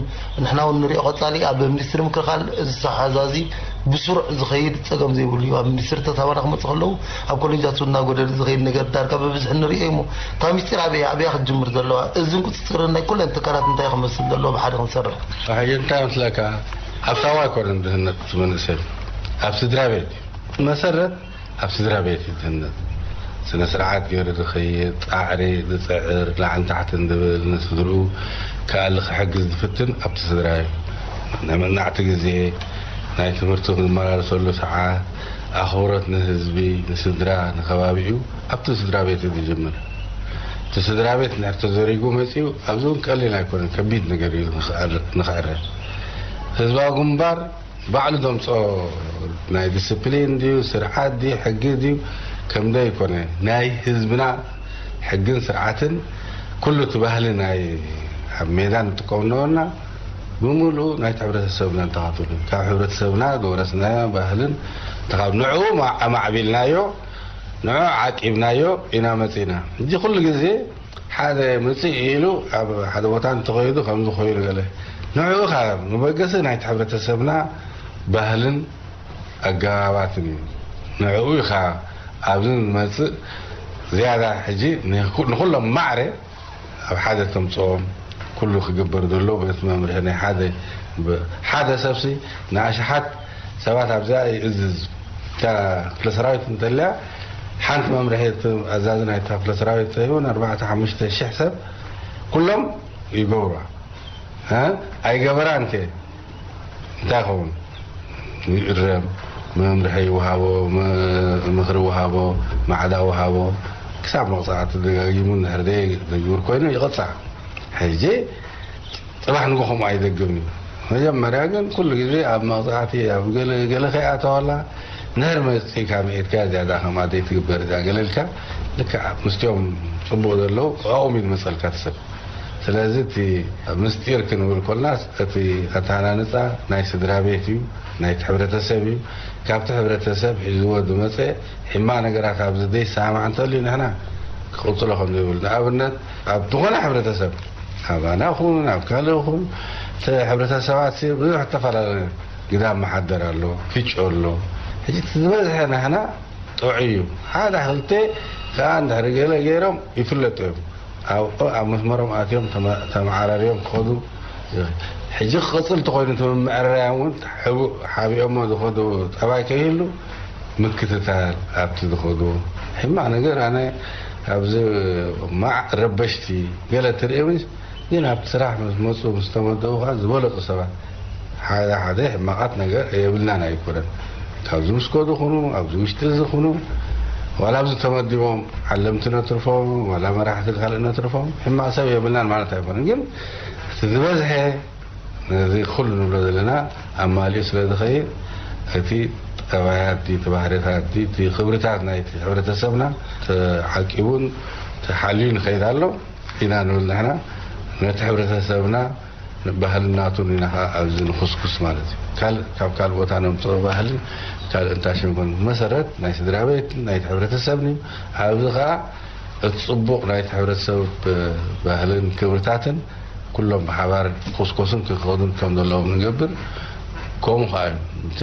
ንሕና እውን ንሪኦ ቀፃሊ ኣብ ሚኒስትሪ ምክልኻል እዚ ተሓዛዚ ብስሩዕ ዝኸይድ ጸገም ዘይብሉ እዩ። ኣብ ሚኒስትሪ ተታባና ክመጽእ ከለዉ ኣብ ኮሌጃት እውን እናጎደለ ዝኸይድ ነገር ዳርጋ ብብዝሒ ንሪኦ እዩ እሞ፣ እታ ሚስጢር ኣበይ፣ ኣበያ ክትጅምር ዘለዋ? እዝን ቁጽጽርን ናይ ኩለን ትካላት እንታይ ክመስል ዘለዎ ብሓደ ክንሰርሕ? ሕጂ እንታይ ምስለካ፣ ኣብ ሳዋ ኣይኮነን ድህነት እቲ መንእሰይ፣ ኣብ ስድራ ቤት እዩ። መሰረት ኣብ ስድራ ቤት እዩ ድህነት። ስነ ስርዓት ገይሩ ዝኸይድ፣ ጻዕሪ ዝጽዕር፣ ላዕልን ታሕትን ዝብል፣ ንስድርኡ ክኣሊ ክሕግዝ ዝፍትን ኣብቲ ስድራ እዩ። ናይ መጽናዕቲ ግዜ፣ ናይ ትምህርቲ ዝመላለሰሉ ሰዓት፣ ኣኽብሮት ንህዝቢ፣ ንስድራ፣ ንከባቢኡ ኣብቲ ስድራ ቤት እዩ ዝጅምር። እቲ ስድራ ቤት እንድሕር ተዘሪጉ መጺኡ፣ ኣብዚ እውን ቀሊል ኣይኮነን፣ ከቢድ ነገር እዩ ንኽዕረ-፣ ንኽዕረ። ህዝባዊ ግንባር ባዕሉ ዘምጽኦ ናይ ዲስፕሊን ድዩ፣ ስርዓት ድዩ፣ ሕጊ ድዩ፣ ከምዶ ይኮነ። ናይ ህዝብና ሕግን ስርዓትን ኩሉ እቲ ባህሊ ናይ ኣብ ሜዳ ንጥቀም ነበርና፣ ብምሉኡ ናይቲ ሕብረተሰብና እንተኻትሉ፣ ካብ ሕብረተሰብና ዝወረስናዮ ባህልን እንተኻብ ንዕኡ ማ-፣ ኣማዕቢልናዮ፣ ንዕኡ ዓቂብናዮ ኢና መጺና። ሕጂ ኩሉ ግዜ ሓደ ምጽእ ኢሉ ኣብ ሓደ ቦታ እንተኸይዱ ከምዚ ኮይኑ ገለ ንዕኡ ካብ መበገሲ ናይቲ ሕብረተሰብና ባህልን ኣገባባትን እዩ። ንዕኡ ኢኻ ኣብዚ ንመጽእ ዝያዳ ሕጂ ንኩ-፣ ንኩሎም ማዕረ ኣብ ሓደ ተምጽኦም። ኩሉ ክግበር ዘሎ በቲ መምርሒ ናይ ሓደ ብ-፣ ሓደ ሰብሲ ንኣሽሓት ሰባት ኣብዚኣ ይእዝዝ። እታ ክፍለ ሰራዊት እንተልያ ሓንቲ መምርሒ እቲ ኣዛዚ ናይታ ክፍለ ሰራዊት ተሂቡ ንኣርባዕተ ሓሙሽተ ሽሕ ሰብ ኩሎም ይገብሯ። እ? ኣይገበራን ከ እንታይ ይኸውን? ይእረም፣ መምርሒ ይወሃቦ፣ መ-፣ ምኽሪ ይወሃቦ፣ ማዕዳ ይወሃቦ፣ ክሳብ መቕጻዕቲ ደጋጊሙ እንድሕር ደይ-፣ ደጊብር ኮይኑ ይቕጻዕ። ሕጂ ጽባሕ ንግሆ ከምኡ ኣይደግም እዩ። መጀመርያ ግን ኩሉ ግዜ ኣብ መቕጻዕቲ፣ ኣብ ገለ፣ ገለ ከይኣተወላ፣ እንድሕር መጺእካ መኤትካ ዝያዳ ከምኣ ዘይትግበር እዛ ገለ ኢልካ፣ ልክዕ ምስቲኦም ጽቡቕ ዘለዉ ኣብኦም እዩ ዝመጸልካ እቲ ሰብ። ስለዚ እቲ ምስጢር ክንብል ኮልናስ እቲ ኣተሃናንጻ ናይ ስድራ ቤት እዩ፣ ናይቲ ሕብረተሰብ እዩ። ካብቲ ሕብረተሰብ ሒዝዎ ዝመጸ ሕማቕ ነገራት ኣብዚ ዘይሰማማዕ እንተልዩ ንሕና ክቕጽሎ ከም ዘይብሉ። ንኣብነት ኣብ ዝኾነ ሕብረተሰብ፣ ኣባና ኹን ኣብ ካልእ ኹን፣ እቲ ሕብረተሰባት ብዙሕ ተፈላለየ ግዳም መሓደር ኣሎ፣ ፍጮ ኣሎ። ሕጂ እቲ ዝበዝሐ ናህና ጥዑይ እዩ። ሓደ ክልተ ከኣ እንድሕሪ ገለ ገይሮም ይፍለጡ እዮም። ኣብኡ ኣብ መስመሮም ኣትዮም ተመ-፣ ተመዓራርዮም ክኸዱ። ሕጂ ክቕጽል እንተኾይኑ እቲ ምምዕርራዮም እውን ሕቡእ ሓቢኦሞ ዝኸዱ ጠባይ ከይህሉ ምክትታል ኣብቲ ዝኸዱ። ሕማቕ ነገር ኣነ ኣብዚ ማዕ ረበሽቲ ገለ ትርኢ ምስ ግን ኣብቲ ስራሕ ምስ መፁ ምስ ተመደቡ ከዓ ዝበለፁ ሰባት ሓደ ሓደ ሕማቓት ነገር የብልናን ኣይኮነን። ካብዚ ምስ ከዱ ኹኑ ኣብዚ ውሽጢ እዚ ኹኑ ዋላ ኣብዚ ተመዲቦም ዓለምቲ ነትርፎም ዋላ መራሕቲ ካልእ ነትርፎም ሕማቕ ሰብ የብልናን ማለት ኣይኮነን። ግን እቲ ዝበዝሐ ነዚ ኩሉ ንብሎ ዘለና ኣማሊኡ ስለ ዝኸይድ እቲ ጠባያት እቲ ባህርታት እቲ ክብርታት ናይቲ ሕብረተሰብና ተዓቂቡን ተሓልዩ ንኸይድ ኣሎ ኢና ንብል ንሕና። ነቲ ሕብረተሰብና ባህልናቱን ኢና ከዓ ኣብዚ ንኹስኩስ ማለት እዩ። ካልእ ካብ ካልእ ቦታ ነምፅኦ ባህልን ካልእ እንታሽን ኮን መሰረት ናይ ስድራ ቤት ናይቲ ሕብረተሰብን እዩ። ኣብዚ ከዓ እቲ ፅቡቕ ናይቲ ሕብረተሰብ ባህልን ክብርታትን ኩሎም ብሓባር ክኹስኮሱን ክኸዱን ከም ዘለዎም ንገብር። ከምኡ ከዓ እዩ እቲ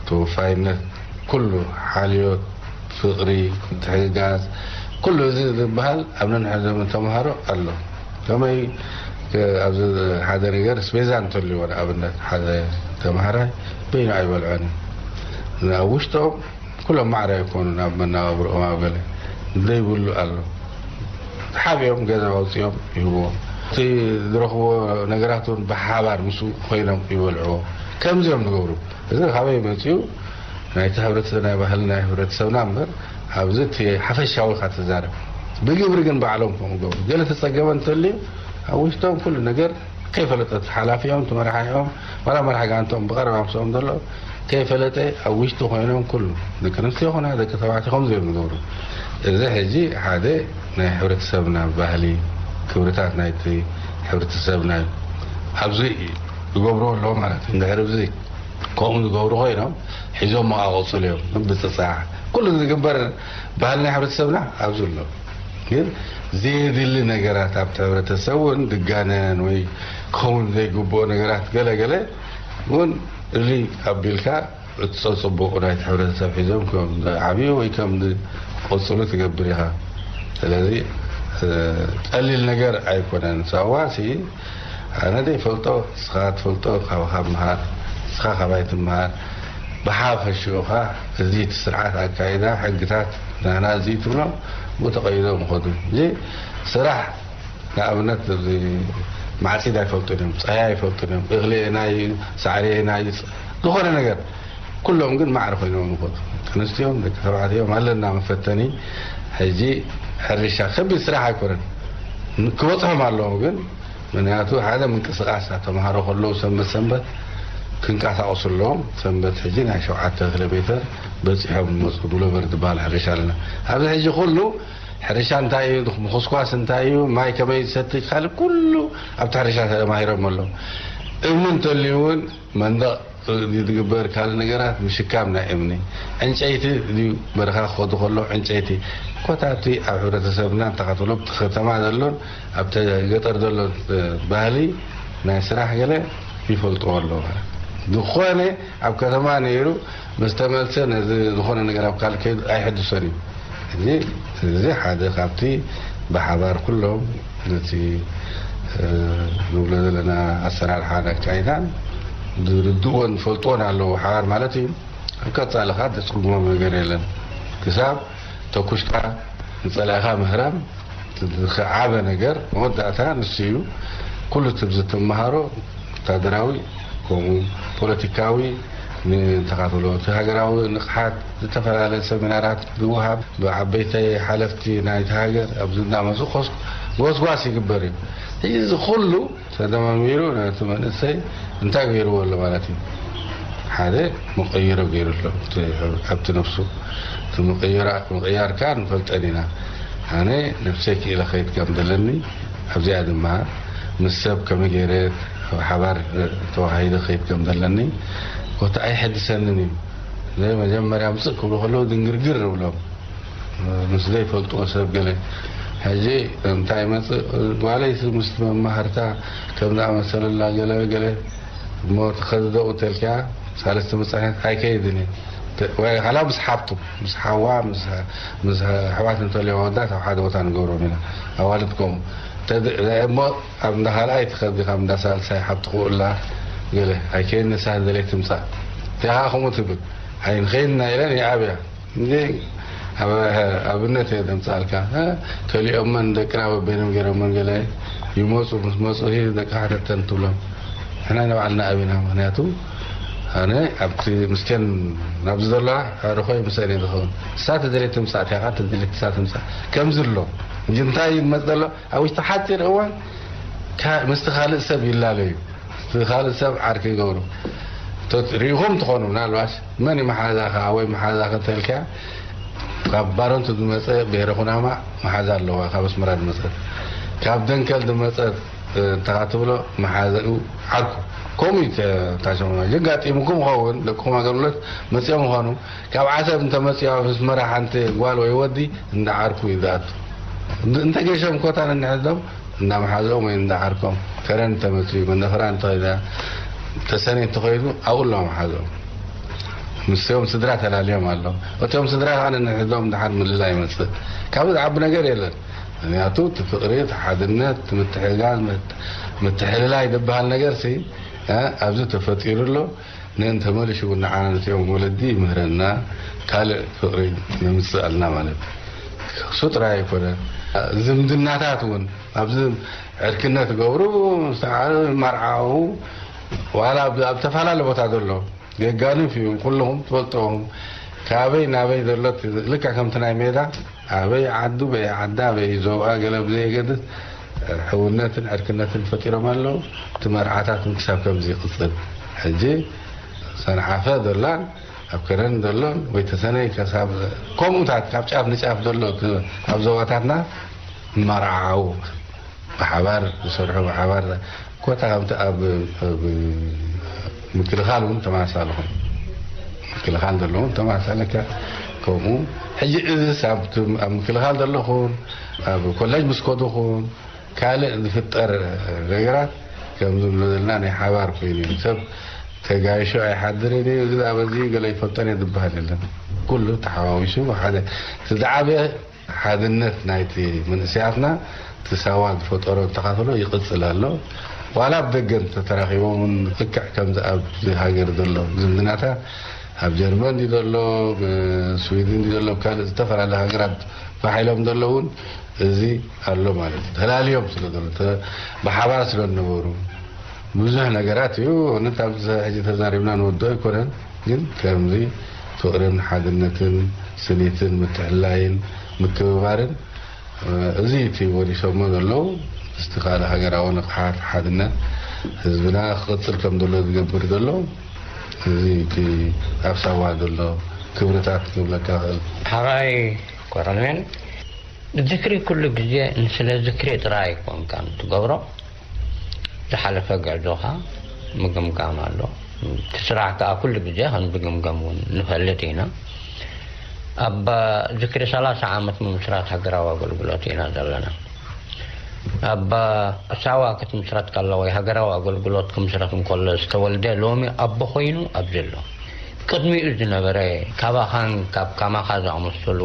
ተወፋይነት ኩሉ ሓልዮት ፍቕሪ ምትሕግጋዝ ኩሉ እዚ ዝበሃል ኣብ ነንሕድሕዶም ተምሃሮ ኣሎ። ከመይ ኣብዚ ሓደ ነገር ስቤዛ እንተልዎ ንኣብነት ሓደ ተምሃራይ በይኑ ኣይበልዖን እዩ። ኣብ ውሽጦም ኩሎም ማዕረ ኣይኮኑን ኣብ መነባብርኦም ኣብ ገለ ዘይብሉ ኣሎ። ሓቢኦም ገዛ ኣውፅኦም ይህብዎም። እቲ ዝረኽብዎ ነገራት እውን ብሓባር ምስኡ ኮይኖም ይበልዕዎ። ከምዚኦም ዝገብሩ እዚ ካበይ መፅኡ? ናይቲ ሕብረተሰብ ናይ ባህሊ ናይ ሕብረተሰብና እምበር ኣብዚ እቲ ሓፈሻዊ ካ ትዛረብ ብግብሪ ግን ባዕሎም ከምኡ ገብሩ። ገለ ተፀገመ እንተልዩ ኣብ ውሽጦም ኩሉ ነገር ከይፈለጠ እቲ ሓላፊኦም እቲ መራሓኦም ዋላ መራሕ ጋንቶም ብቐረባ ምስኦም ዘሎ ከይፈለጠ ኣብ ውሽጢ ኮይኖም ኩሉ ደቂ ኣንስትዮ ኾና ደቂ ተባዕትዮ ከምዚ እዮም ዝገብሩ። እዚ ሕጂ ሓደ ናይ ሕብረተሰብና ባህሊ ክብርታት ናይቲ ሕብረተሰብና እዩ። ኣብዚ ዝገብርዎ ኣለዎ ማለት እዩ። እንድሕር እዚ ከምኡ ዝገብሩ ኮይኖም ሒዞም መቃቆፅሉ እዮም። ብፅፃሕ ኩሉ ዝግበር ባህልና ሕብረተሰብና ኣብዚ ኣሎ። ግን ዘየድሊ ነገራት ኣብቲ ሕብረተሰብ እውን ድጋነን ወይ ክኸውን ዘይግብኦ ነገራት ገለገለ እውን እልይ ኣቢልካ እቶ ፅቡቕ ናይቲ ሕብረተሰብ ሒዞም ከም ዓብዩ ወይ ከም ዝቆፅሉ ትገብር ኢኻ። ስለዚ ቀሊል ነገር ኣይኮነን። ሳዋ ሲ ኣነ ዘይፈልጦ ንስኻ ትፈልጦ ካባኻ ምሃር፣ ንስኻ ካባይ ትምሃር። ብሓፈሽኡ ኸ እዚ እቲ ስርዓት ኣካይዳ ሕግታት ናና እዚ ትብሎም ብኡ ተቐይዶም ይኸዱ። እዚ ስራሕ ንኣብነት እዚ ማዕፂድ ኣይፈልጡን እዮም፣ ፀሃይ ኣይፈልጡን እዮም፣ እኽሊ ናይ ሳዕሪ ናይ ዝኾነ ነገር ኩሎም ግን ማዕረ ኮይኖም ይኸዱ። ደቂ ኣንስትዮን ደቂ ተባዕትዮም ኣለና መፈተኒ። ሕጂ ሕርሻ ከቢድ ስራሕ ኣይኮነን፣ ክበፅሖም ኣለዎ ግን ምክንያቱ ሓደ ምንቅስቃስ ተምሃሮ ከለዉ ሰንበት ሰንበት ክንቀሳቀሱ ኣለዎም። ሰንበት ሕጂ ናይ ሸውዓተ ኪሎ ሜትር በፂሖም ይመፁ። ጉሎበር ዝበሃል ሕርሻ ኣለና ኣብዚ ሕጂ ኩሉ ሕርሻ እንታይ እዩ፣ ምኹስኳስ እንታይ እዩ፣ ማይ ከመይ ዝሰቲ ካልእ ኩሉ ኣብቲ ሕርሻ ተማሂሮም ኣለዉ። እምኒ እንተልዩ እውን መንደቕ ዝግበር ካልእ ነገራት ምሽካም ናይ እምኒ፣ ዕንጨይቲ ድዩ በረኻ ክኸዱ ከሎ ዕንጨይቲ ኮታቲ ኣብ ሕብረተሰብና እንተኻትሎ ኣብቲ ከተማ ዘሎን ኣብ ገጠር ዘሎን ባህሊ ናይ ስራሕ ገለ ይፈልጥዎ ኣለዎ። ዝኾነ ኣብ ከተማ ነይሩ ምስ ተመልሰ ነዚ ዝኾነ ነገር ኣብ ካልእ ከይዱ ኣይሕድሶን እዩ። እዚ እዚ ሓደ ካብቲ ብሓባር ኩሎም ነቲ ንብሎ ዘለና ኣሰራርሓን ኣካይዳን ዝርድእዎን ዝፈልጥዎን ኣለዎ ሓባር ማለት እዩ። ኣብ ቀፃሊ ከዓ ደስጉሞም ነገር የለን ክሳብ ተኩስካ ንፀላእካ ምህራም ዝዓበ ነገር መወዳእታ ንሱ እዩ። ኩሉ ትብዚ ትምሃሮ ወታደራዊ ከምኡ ፖለቲካዊ ንተኻትሎ እቲ ሃገራዊ ንቕሓት ዝተፈላለየ ሰሚናራት ዝወሃብ ብዓበይቲ ሓለፍቲ ናይቲ ሃገር ኣብዚ እናመፁ ኮስ- ጎስጓስ ይግበር እዩ። ሕዚ እዚ ኩሉ ተደማሚሩ ነቲ መንእሰይ እንታይ ገይርዎ ኣሎ ማለት እዩ? ሓደ መቀይሮ ገይሩ ኣሎ ኣብቲ ነፍሱ። እቲ ምቅይራ- ምቅያር ከዓ ንፈልጠን ኢና። ኣነ ነብሰይ ክኢለ ከይድ ከም ዘለኒ ኣብዚኣ ድማ ምስ ሰብ ከመይ ገይረ ኣብ ሓባር ተዋሂደ ከይድ ከም ዘለኒ ኮታ ኣይሐድሰንን እዩ። መጀመርያ ምፅእ ክብሉ ከለዉ ድንግርግር እብሎም ምስ ዘይፈልጥዎ ሰብ ገለ ሕጂ እንታይ ይመጽእ? ጓለይ ምስ መማህርታ ከም ዝኣመሰለላ ገለ ገለ እሞ ትኸድደኡ ተልካ ሳልስቲ መጻሕፍቲ ኣይከይድን እየ። ተ- ወይ ሓላ ምስ ሓብቱ፣ ምስ ሓዋ፣ ምስ፣ ምስ ኣሕዋት እንተልዮ ኣወዳት ኣብ ሓደ ቦታ ንገብሮም ኢና። ኣዋልድ ከምኡ። ተድ-፣ እሞ ኣብ እንዳ ካልኣይ ትኸዲ፣ ካብ እንዳ ሳልሳይ ሓብቲ ክውላ ገለ ኣይከይድን፣ ንሳ ደለይ ትምጻእ። እቲኣ ከምኡ ትብል። ኣይ ንኸይድና ኢለን ይኣብያ። እንዴ፣ ኣብ-፣ ኣብነት እየ ዘምጽኣልካ። እ፣ ከሊኦመን ደቅና በበይኖም ገይሮመን ገለ ይመጹ። ምስ መጹ፣ "ሂ፣ ደቅኻ ተተን" ትብሎም። ንሕና ንባዕልና ኣቢና። ምኽንያቱ፣ ኣነ ኣብቲ ምስከን ናብዚ ዘለዋ ኣዕርኾይ ምስአን እየ ዝኸውን። ንሳ ተደልየት ትምጻእ፣ እቲኣ ኸኣ ተደልየት ንሳ ትምጻእ። ከምዚ ኣሎ። እንጂ እንታይ ይመጽእ ዘሎ? ኣብ ውሽጢ ሓጺር እዋን፣ ካ-፣ ምስቲ ካልእ ሰብ ይላለዩ። እቲ ካልእ ሰብ ዓርኪ ይገብሩ። ተ-፣ ርኢኹም ትኾኑ፣ ምናልባሽ መን እዩ መሓዛኻ ወይ መሓዛኺ እንተልካ፣ ካብ ባረንቱ ዝመጸ ብሄረ ኩናማ መሓዛ ኣለዋ፣ ካብ ኣስመራ ዝመጸት። ካብ ደንከል ዝመጸት፣ እ፣ እንተኻ ትብሎ መሓዛኡ ዓርኩ። ከምኡ እዩ ተ-፣ ታሸሙና። ግን ጋጢሙኩም ይኸውን፣ ደቅኹም ኣገልግሎት መጺኦም ይኾኑ። ካብ ዓሰብ እንተመጺኡ ኣብ ኣስመራ ሓንቲ ጓል ወይ ወዲ እንዳ ዓርኩ እዩ ዝኣቱ። እንተ-፣ እንተገሾም ኮታ ነንሕዶም እንዳ መሓዝኦም ወይ እንዳ ዓርኮም። ከረን እንተመጺኡ፣ መነፍራ እንተኸይዳ፣ ተሰነይ እንተኸይዱ ኣብኡ ኣለዋ መሓዝኦም። ምስኦም ስድራ ተላልዮም ኣለዉ። እቲኦም ስድራ ከኣ ነንሕዶም ድሓር ምልላይ ይመጽእ። ካብኡ ዝዓቢ ነገር የለን። ምኽንያቱ እቲ ፍቕሪ፣ እቲ ሓድነት፣ እቲ ምትሕግጋዝ፣ ምት-፣ ምትሕልላይ ዝበሃል ነገርሲ፣ እ፣ ኣብዚ ተፈጢሩ ኣሎ። ነን ተመሊሹ እውን ንዓና ነቲኦም ወለዲ ይምህረና፣ ካልእ ፍቕሪ ነምጽእ ኣልና ማለት እዩ። እሱ ጥራይ ኣይኮነን። ዝምድናታት እውን ኣብዚ ዕርክነት ገብሩ፣ ዝተዓረ መርዓኡ፣ ዋላ ኣብ፣ ኣብ ተፈላለ ቦታ ዘሎ፣ ገጋንፍ እዩ፣ ኩልኹም ትፈልጥዎም። ካበይ ናበይ ዘሎ እቲ ልክዕ ከምቲ ናይ ሜዳ፣ ኣበይ ዓዱ፣ በይ ዓዳ፣ ኣበይ ዞብኣ፣ ገለ ብዘየገድስ፣ ሕውነትን ዕርክነትን ፈጢሮም ኣለዉ። እቲ መርዓታት እውን ክሳብ ከምዚ ይቕጽል። ሕጂ ሰንዓፈ ዘላን ኣብ ከረን ዘሎን ወይ ተሰነይ ከሳብ ከምኡታት ካብ ጫፍ ንጫፍ ዘሎ እቲ ኣብ ዞባታትና ይመርዓዓዉ። ብሓባር ዝሰርሑ፣ ብሓባር ኮታ ከምቲ ኣብ፣ ኣብ ምክልኻል እውን ተመሳሳሊ ኾን። ምክልኻል ዘሎ እውን ተመሳሳሊ ከ-፣ ከምኡ። ሕጂ እዚስ ኣብቲ ኣብ ምክልኻል ዘሎ ኹን፣ ኣብ ኮሌጅ ምስ ከዱ ኹን፣ ካልእ ዝፍጠር ነገራት ከም ዝብሎ ዘለና ናይ ሓባር ኮይኑ እዩ። ሰብ ተጋይሾ ኣይሓድርን እዩ። እዚ ኣብ እዚ ገለ ይፈልጦን እየ ዝበሃል የለን። ኩሉ ተሓዋዊሱ ሓደ እቲ ዝዓበየ ሓድነት ናይቲ መንእሰያትና እቲ ሳዋ ዝፈጠሮ እንተኻተሎ ይቕጽል ኣሎ። ዋላ ኣብ ደገ እንተተራኺቦም እውን ልክዕ ከምዚ ኣብዚ ሃገር ዘሎ ዝምድናታ ኣብ ጀርመን ድዩ ዘሎ፣ ስዊድን ድዩ ዘሎ፣ ካልእ ዝተፈላለያ ሃገራት ፋሕ ኢሎም ዘለዉ እውን እዚ ኣሎ ማለት እዩ። ተላልዮም ስለ ዘሎ፣ ተ-፣ ብሓባር ስለ ዝነበሩ ብዙሕ ነገራት እዩ። እውነት ኣብዚ ሕጂ ተዛሪብና ንወድኦ ኣይኮነን፣ ግን ከምዚ ፍቕርን ሓድነትን ስኒትን ምትሕልላይን ምክብባርን፣ እ፣ እዚ እቲ ወሪሶሞ ዘለዉ ምስቲ ካልእ ሃገራዊ ንቕሓት ሓድነት ህዝብና ክቕጽል ከም ዘሎ ዝገብር ዘሎ እዚ እቲ ኣብ ሳዋ ዘሎ ክብርታት ክብለካ እኽእል። ሓራይ ኮረኔል፣ ዝክሪ ኩሉ ግዜ ንስለ ዝክሪ ጥራይ ኣይኮንካን ትገብሮ። ዝሓለፈ ጉዕዞኻ ምግምጋም ኣሎ። እቲ ስራሕ ከኣ ኩሉ ግዜ ከም ዝግምገም እውን ንፈልጥ ኢና። ኣብ ዝክሪ ሰላሳ ዓመት ምምስራት ሃገራዊ ኣገልግሎት ኢና ዘለና። ኣብ ሳዋ ክትምስረት ከላ ወይ ሃገራዊ ኣገልግሎት ክምስረት እንከሎ ዝተወልደ ሎሚ ኣቦ ኮይኑ ኣብዚ ኣሎ። ቅድሚኡ ዝነበረ ካባኻን ካብ ካማኻ ዝኣመሰሉ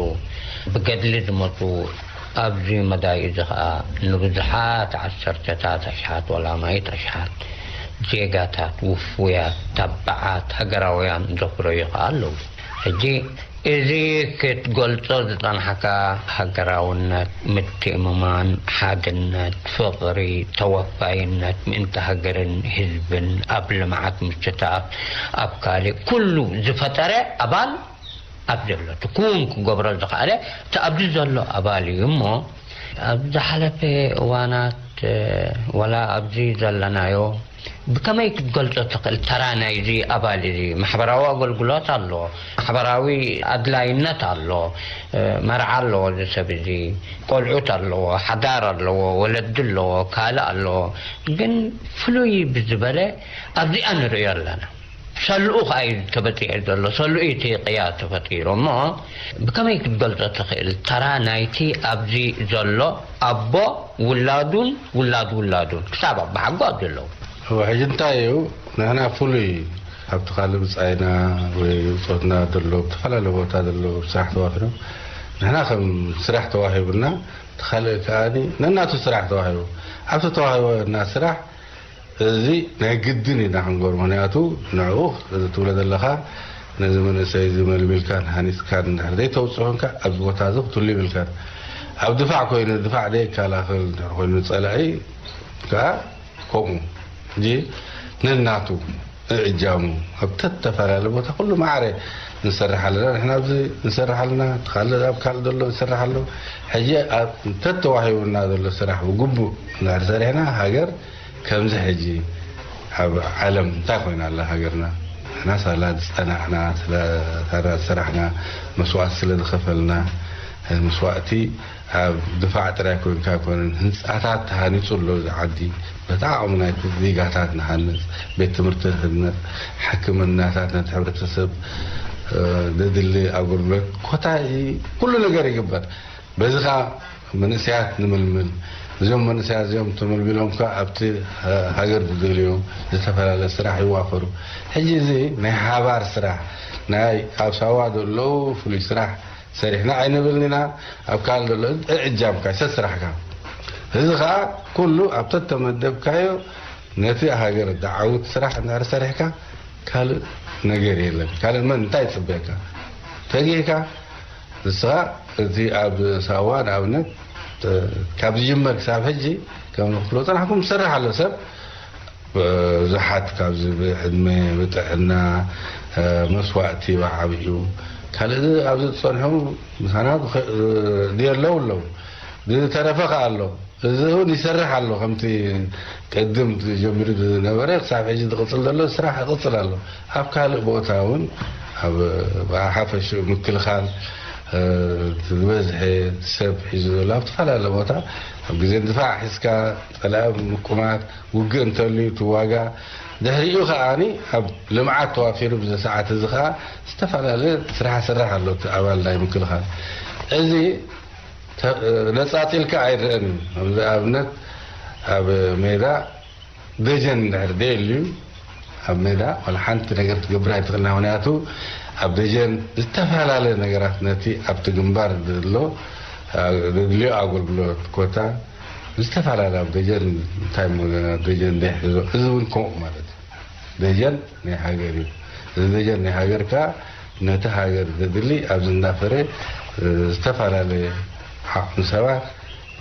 ብገድሊ ዝመጹ ኣብዚ መዳይ እዚ ኸኣ ንብዙሓት ዓሰርተታት ኣሽሓት ወላ ማይት ኣሽሓት ዜጋታት ውፉያት፣ ተባዓት፣ ሃገራውያን ዘፍረዩ ኸኣ ኣለዉ። ሕጂ እዚ ክትገልጾ ዝጸናሕካ ሃገራውነት፣ ምትእምማን፣ ሓድነት፣ ፍቕሪ፣ ተወፋይነት ምእንቲ ሃገርን ህዝብን ኣብ ልምዓት ምስትታፍ ኣብ ካልእ ኩሉ ዝፈጠረ ኣባል ኣብ ዘሎ እቲ ኩን ክገብሮ ዝኸኣለ እቲ ኣብዚ ዘሎ ኣባል እዩ እሞ ኣብ ዝሓለፈ እዋናት፣ እ፣ ወላ ኣብዚ ዘለናዮ ብከመይ ክትገልጾ ትኽእል? ተራ ናይዚ ኣባል እዚ ማሕበራዊ ኣገልግሎት ኣሎ፣ ማሕበራዊ ኣድላይነት ኣሎ፣ እ፣ መርዓ ኣለዎ፣ እዚ ሰብ እዚ ቆልዑት ኣለዎ፣ ሓዳር ኣለዎ፣ ወለዲ ኣለዎ፣ ካልእ ኣለዎ። ግን ፍሉይ ብዝበለ ኣብዚኣ ንርእዮ ኣለና። ሰልኡ ከኣ እዩ ተበጺሑ ዘሎ። ሰልኡ እዩ እቲ ቅያ ተፈጢሩ። እሞ ብከመይ ክትገልጾ ትኽእል? ተራ ናይቲ ኣብዚ ዘሎ ኣቦ፣ ውላዱን ውላድ ውላዱን፣ ክሳብ ኣቦሓጎ ኣብዚ ኣለዉ። እወ፣ ሕጂ እንታይ እዩ? ንሕና ፍሉይ ኣብቲ ካልእ ብጻይና ወይ ብጾትና ዘሎ፣ ብዝተፈላለየ ቦታ ዘሎ ስራሕ ተዋፊሮም፣ ንሕና ከም ስራሕ ተዋሂቡና፣ እቲ ካልእ ከኣ ነናቱ ስራሕ ተዋሂቡ። ኣብቲ ተዋሂበና ስራሕ እዚ ናይ ግድን ኢና ክንገብሮ። ምኽንያቱ ንዕኡ እዚ ትብሎ ዘለኻ፣ ነዚ መንእሰይ እዚ መልሚልካን ሃኒጽካን እንድሕር ዘይተውጽኦ ኮንካ፣ ኣብዚ ቦታ እዚ ክትህሉ ይብልካን። ኣብ ድፋዕ ኮይኑ፣ ድፋዕ ዘይከላኸል እንድሕር ኮይኑ ጸላኢ ከኣ ከምኡ። ሕጂ ነናቱ እእጃሙ ኣብ ተተፈላለየ ቦታ ኩሉ ማዕረ ንሰርሕ ኣለና። ንሕና ኣብዚ ንሰርሕ ኣለና፣ እቲ ካልእ ኣብ ካልእ ዘሎ ንሰርሕ ኣሎ። ሕጂ ኣብ ተተዋሂቡና ዘሎ ስራሕ ብግቡእ እንድሕር ሰሪሕና፣ ሃገር ከምዚ ሕጂ ኣብ ዓለም እንታይ ኮይና ኣላ ሃገርና? ንሕና ሳላ ዝጸናሕና፣ ስለ ሳላ ዝሰራሕና፣ መስዋእቲ ስለ ዝኸፈልና፣ መስዋእቲ ኣብ ድፋዕ ጥራይ ኮይንካ ኣይኮነን፣ ህንጻታት ተሃኒጹ ኣሎ እዚ ዓዲ። በቲ ዓቕሚ ናይቲ ዜጋታት ንሃንጽ፣ ቤት ትምህርቲ ንህነጽ፣ ሕክምናታት ነቲ ሕብረተሰብ፣ እ፣ ዘድሊ ኣገልግሎት ኮታ፣ ኩሉ ነገር ይግበር። በዚ ኸኣ መንእሰያት ንምልምል። እዞም መንእሰያት እዚኦም ተመልሚሎም ከኣ ኣብቲ፣ እ፣ ሃገር ዝደልዮ ዝተፈላለየ ስራሕ ይዋፈሩ። ሕጂ እዚ ናይ ሓባር ስራሕ፣ ናይ ኣብ ሳዋ ዘለዉ ፍሉይ ስራሕ ሰሪሕና ኣይንብልን ኢና። ኣብ ካልእ ዘሎ እእጃምካ፣ ሰስራሕካ። እዚ ኸኣ ኩሉ ኣብ ተተመደብካዮ ነቲ ሃገር ዝዓውት ስራሕ እንድሕር ሰሪሕካ ካልእ ነገር የለን። ካልእ መን እንታይ ይጽበየካ? ተጊህካ ንስኻ እቲ ኣብ ሳዋ ንኣብነት ካብ ዝጅመር ክሳብ ሕጂ ከም ንኽፍሎ ጽናሕኩም ዝሰርሕ ኣሎ ሰብ ብዙሓት ካብዚ ብዕድመ፣ ብጥዕና፣ እ፣ መስዋእቲ ብዓብዩ። ካልእ ኣብዚ ዝጸንሑ ምሳና ዝኸ-፣ እ፣ ድየለዉ ኣለዉ። ዝተረፈ ከኣ ኣሎ። እዚ እውን ይሰርሕ ኣሎ። ከምቲ ቅድም ጀሚሩ ዝነበረ ክሳብ ሕጂ ዝቕጽል ዘሎ ስራሕ ይቕጽል ኣሎ። ኣብ ካልእ ቦታ እውን ኣብ ብሓፈሽኡ ምክልኻል፣ እ፣ ዝበዝሐ ሰብ ሒዙ ዘሎ ኣብ ዝተፈላለየ ቦታ ኣብ ግዜ ድፋዕ ሒዝካ ጸላኢ ምቁማት፣ ውግእ እንተልዩ ትዋጋእ። ድሕሪኡ ከኣኒ ኣብ ልምዓት ተዋፊሩ ብዚ ሰዓት እዚ ከኣ ዝተፈላለየ ስራሕ ይሰርሕ ኣሎ እቲ ኣባል ናይ ምክልኻል። እዚ ተ-፣ ነጻጺልካ ኣይረኣን እዩ። ከምዚ ኣብነት ኣብ ሜዳ ደጀን እንድሕር ደየልዩ ኣብ ሜዳ ዋላ ሓንቲ ነገር ትገብር ኣይትኽእልና። ምኽንያቱ ኣብ ደጀን ዝተፈላለየ ነገራት ነቲ ኣብቲ ግንባር ዘሎ፣ አ-፣ ዘድልዮ ኣገልግሎት ኮታ ዝተፈላለየ ኣብ ደጀን እንታይ እሞ ኣብ ደጀን ዘይሕዞ፣ እዚ እውን ከምኡ ማለት እዩ። ደጀን ናይ ሃገር እዩ። እዚ ደጀን ናይ ሃገር ከኣ ነቲ ሃገር ዘድሊ ኣብዚ እንዳፈረ፣ እ፣ ዝተፈላለየ ዓቕሚ ሰባት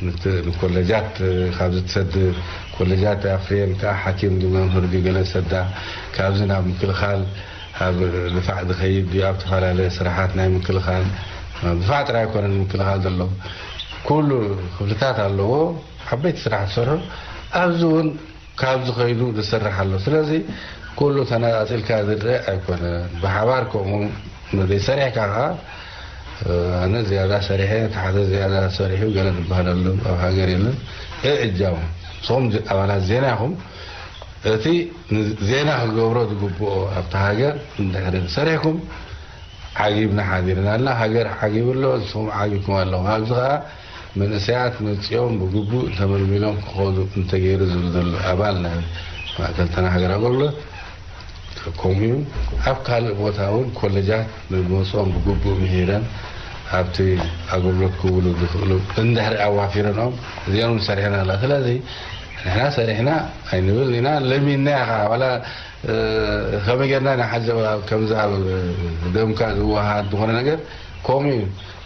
ንቲ-፣ ንኮለጃት፣ እ፣ ካብ ዝትሰድር፣ ኮለጃት ኣፍርየን ከኣ ሓኪም ድዩ መምህር ድዩ ገለ ዝሰዳ፣ ካብዚ ናብ ምክልኻል ኣብ ድፋዕ ዝኸይድ ድዩ፣ ኣብ ዝተፈላለየ ስራሓት ናይ ምክልኻል፣ ኣብ ድፋዕ ጥራይ ኣይኮነን ምክልኻል ዘሎ፣ ኩሉ ክፍልታት ኣለዎ። ዓበይቲ ስራሕ ትሰርሑ፣ ኣብዚ እውን ካብ ዝኸይዱ ዝስራሕ ኣሎ። ስለዚ ኩሉ ተነጻጺልካ ዝረአ ኣይኮነን። ብሓባር ከምኡ ዘይሰሪሕካ ከኣ፣ እ፣ ኣነ ዝያዳ ሰሪሐ፣ እቲ ሓደ ዝያዳ ሰሪሑ ገለ ዝበሃለሉ ኣብ ሃገር የለን። እእጃሙ ንስኹም ዜ-፣ ኣባላት ዜና ኢኹም። እቲ ን-፣ ዜና ክገብሮ ዝግብኦ ኣብቲ ሃገር እንድሕሪ ሰሪሕኩም፣ ዓጊብና ሓዲርና ኣላ። ሃገር ዓጊቡ ኣሎ፣ ንስኹም ዓጊብኩም ኣለኹም። ኣብዚ ኸኣ መንእሰያት መጺኦም ብግቡእ ተመልሚሎም ክኸዱ እንተገይሩ ዝብል ዘሎ ኣባል ናይ ማእከል ተና ሃገር ኣገልግሎት ከምኡ እዩ። ኣብ ካልእ ቦታ እውን ኮለጃት ንመጽኦም ብግቡእ ምሂረን ኣብቲ ኣገልግሎት ክውሉ ዝኽእሉ እንድሕሪ ኣዋፊረንኦም እዚኦም እውን ሰሪሕና ኣላ። ስለዚ ንሕና ሰሪሕና ኣይንብል ኢና፣ ለሚንና ኢኻ ዋላ እ፣ ከመይ ጌርና ንሓዘ ከምዚ ኣብ ደምካ ዝወሃድ ዝኾነ ነገር ከምኡ እዩ።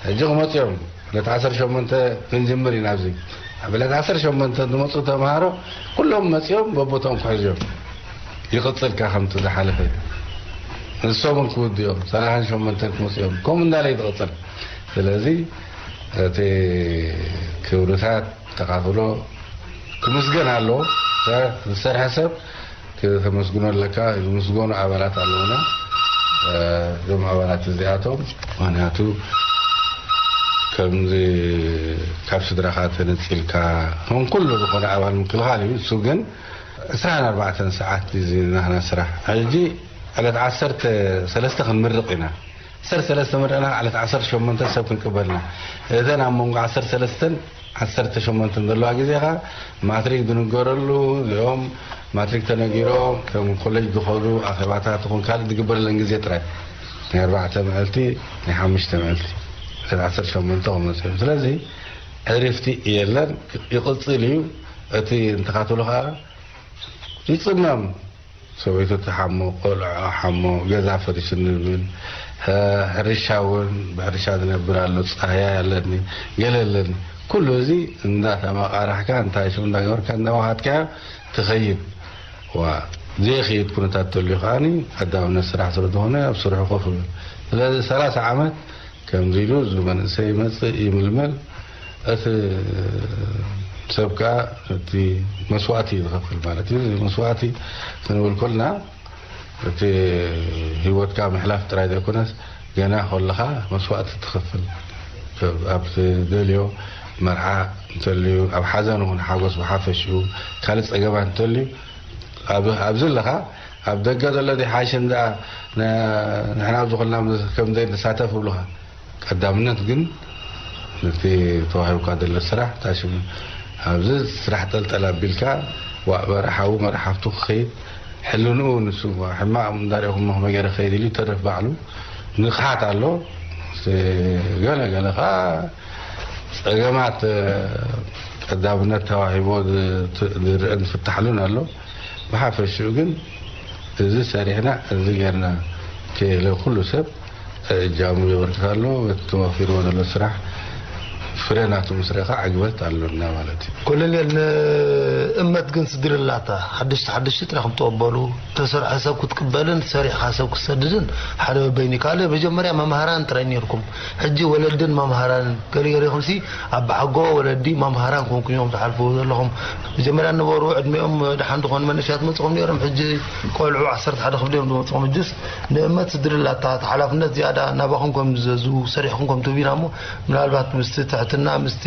ሕጂ ክመጹ እዮም። ዕለት ዓሰርተ ሸሞንተ ክንጅምር ኢና ኣብዚ። ኣብ ዕለት ዓሰርተ ሸሞንተ ዝመጹ ተምሃሮ ኩሎም መጺኦም በቦትኦም ክሕዙ እዮም። ይቕጽል ከኣ ከምቲ ዝሓለፈ። ንሶም እውን ክውድኡ እዮም። ሰላሳን ሸሞንተን ክመጹ እዮም። ከምኡ እንዳለ እዩ ዝቕጽል። ስለዚ እቲ ክብርታት ተኻፍሎ ክምስገን ኣለዎ። ዝሰርሐ ሰብ ክተመስግኖ ኣለካ። ዝምስገኑ ኣባላት ኣለውና። እ፣ እዞም ኣባላት እዚኣቶም ምኽንያቱ ከምዚ ካብ ስድራኻ ተነጺልካ ከም ኩሉ ዝኾነ ኣባል ምክልኻል እዩ። እሱ ግን ዕስራን ኣርባዕተን ሰዓት እዩ እዚ ናህና ስራሕ። ሕጂ ዕለት ዓሰርተ ሰለስተ ክንምርቕ ኢና። ዓሰርተ ሰለስተ መርቕና ዕለት ዓሰርተ ሸሞንተ ሰብ ክንቅበልና። እተን ኣብ መንጎ ዓሰርተ ሰለስተን ዓሰርተ ሸሞንተን ዘለዋ ግዜ ኸኣ ማትሪክ ዝንገረሉ፣ እዚኦም ማትሪክ ተነጊሮም ከም ኮሌጅ ዝኸዱ ኣኼባታት ይኹን ካልእ ዝግበረለን ግዜ ጥራይ። ናይ ኣርባዕተ መዓልቲ፣ ናይ ሓሙሽተ መዓልቲ፣ ዕለት ዓሰርተ ሸሞንተ ክመጹ እዮም። ስለዚ ዕርፍቲ የለን፣ ይቕጽል እዩ። እቲ እንተኻትሉ ኸኣ ይጽመም። ሰበይቱ ትሓሞ፣ ቆልዑ ሓሞ፣ ገዛ ፈሪሱ ንብል፣ እ፣ ሕርሻ እውን ብሕርሻ ዝነብር ኣሎ፣ ጻህያይ ኣለኒ፣ ገለ ኣለኒ። ኩሉ እዚ እንዳተመቃራሕካ፣ እንታይ ሽም እንዳገበርካ፣ እንዳወሃድካዮ ትኸይድ። ዋ፣ ዘይኸይድ ኩነታት ተልዩ ከዓኒ ቀዳምነት ስራሕ ስለ ዝኾነ ኣብ ስርሑ ኮፍ ይብል። ስለዚ ሰላሳ ዓመት ከምዚ ኢሉ እዚ መንእሰይ ይመጽእ ይምልመል፣ እቲ ሰብ ከኣ እቲ መስዋእቲ ዝኸፍል ማለት እዩ። እዚ መስዋእቲ ክንብል ከልና እቲ ህይወትካ ምሕላፍ ጥራይ ዘይኮነስ ገና ከለኻ መስዋእቲ ትኸፍል። ኣብ ትደልዮ መርዓ እንተልዩ፣ ኣብ ሓዘን ይኹን ሓጎስ ብሓፈሽኡ፣ ካልእ ጸገማት እንተልዩ፣ ኣብ-፣ ኣብዚ ኣለኻ፣ ኣብ ደገ ዘሎ ዘይሓይሽን ደኣ ን-፣ ንሕና ኣብዚ ኮልና ከም ዘይንሳተፍ ይብሉኻ። ቀዳምነት ግን ነቲ ተዋሂብካ ዘሎ ስራሕ፣ እታ ሽም ኣብዚ ስራሕ ጠልጠል ኣቢልካ፣ ዋእ መርሓዊ መርሓፍቱ ክኸይድ፣ ሕልንኡ ንሱ ሕማቕ እንዳርኢኹሞ ከመይ ገይረ ክኸይድ ኢሉ ይተርፍ ባዕሉ። ንቕሓት ኣሎ። ገለ ገለ ኸኣ ጸገማት፣ እ፣ ቀዳምነት ተዋሂቦ ዝ-፣ ት-፣ ዝርእን ዝፍታሕሉን ኣሎ። ብሓፈሽኡ ግን እዚ ሰሪሕና፣ እዚ ጌርና፣ ከይለ ኩሉ ሰብ እጃሙ የበርክት ኣሎ። እቲ ተዋፊርዎ ዘሎ ስራሕ ፍረ ናቱ ምስ ረእኻ ዕግበት ኣሎና ማለት እዩ። ኮሎኔል፣ ንእመት ግን ስድሪ ኣላታ። ሓደሽቲ ሓደሽቲ ጥራይ ከም ትቕበሉ፣ ተሰርሐ ሰብ ክትቅበልን ሰሪሕካ ሰብ ክትሰድድን ሓደ በበይኑ። ካልእ መጀመርያ መምሃራን ጥራይ ኔርኩም። ሕጂ ወለድን መምሃራንን ገሊገሊኹምሲ ኣብ ብሓጎ ወለዲ መምሃራን ኮንኩም እዮም ትሓልፍዎ ዘለኹም። መጀመርያ ነበሩ ዕድሚኦም ደሓን ዝኾኑ መንእሰያት መጽኹም ነይሮም። ሕጂ ቆልዑ ዓሰርተ ሓደ ክፍሊ እዮም ዝመጽኹም። ሕጅስ ንእመት ስድሪ ኣላታ። እቲ ሓላፍነት ዝያዳ ናባኹም ከም ዝዘዙ፣ ሰሪሕኩም ከም ትህቡ ኢና እሞ፣ ምናልባት ምስቲ ትሕትና፣ ምስቲ፣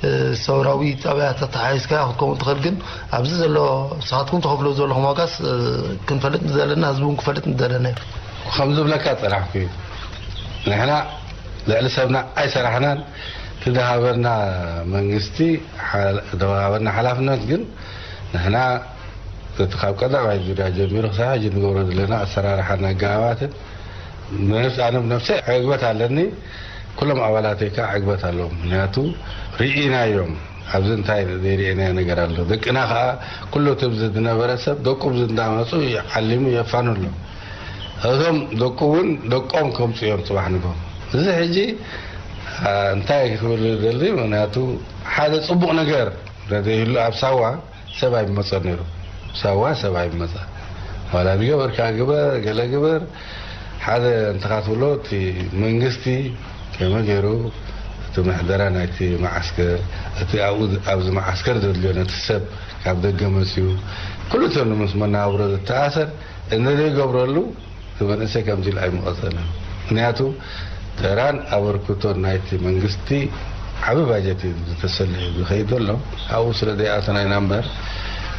እ፣ ሰውራዊ ጠባያት ኣተሓሒዝካዮ ክትከውን ትኽእል። ግን ኣብዚ ዘሎ ንስኻትኩም ትኸፍሎ ዘለኹም ዋጋስ፣ እ፣ ክንፈልጥ ንደለና፣ ህዝቢ እውን ክፈልጥ ንደለና እዩ። ከም ዝብለካ ጸናሕኩ እዩ። ንሕና ልዕሊ ሰብና ኣይሰራሕናን። እቲ ዝሃበና መንግስቲ፣ ሓ-፣ ዝሃበና ሓላፍነት ግን ንሕና እቲ ካብ ቀዳማይ ዙርያ ጀሚሩ ክሳብ ሕጂ ንገብሮ ዘለና ኣሰራርሓን ኣገባባትን፣ ብነፍስ-፣ ኣነ ብነፍሰይ ዕግበት ኣለኒ። ኩሎም ኣባላተይ ከኣ ዕግበት ኣለዎም። ምኽንያቱ ርኢናዮም። ኣብዚ እንታይ ዘይርኤናዮ ነገር ኣሎ? ደቅና ከኣ ኩሉ እቲ ኣብዚ ዝነበረ ሰብ ደቁ ኣብዚ እንዳመጹ ይዓሊሙ የፋኑ ኣሎ። እቶም ደቁ እውን ደቆም ከምጹ እዮም ጽባሕ ንግሆ። እዚ ሕጂ፣ አ፣ እንታይ ክብል ደሊ? ምኽንያቱ ሓደ ጽቡቕ ነገር እንተዘይህሉ ኣብ ሳዋ ሰብ ኣይመጸን ነይሩ። ሳዋ ሰብ ኣይመጸ። ዋላ ዝገበርካ ግበር፣ ገለ ግበር፣ ሓደ እንተኻ ትብሎ እቲ መንግስቲ ከመይ ገይሩ እቲ ምሕደራ ናይቲ መዓስከር፣ እቲ ኣብኡ፣ ኣብዚ መዓስከር ዘድልዮ ነቲ ሰብ ካብ ደገ መጽዩ፣ ኩሉ እቲ ምስ መነባብሮ ዝተኣሰር እንተዘይገብረሉ፣ እቲ መንእሰይ ከምዚ ኢሉ ኣይምቐጸለን። ምኽንያቱ ተራን ኣበርክቶን ናይቲ መንግስቲ ዓቢ ባጀት እዩ ዝተሰልዩ ዝኸይድ ዘሎ። ኣብኡ ስለ ዘይኣተና ኢና እምበር፣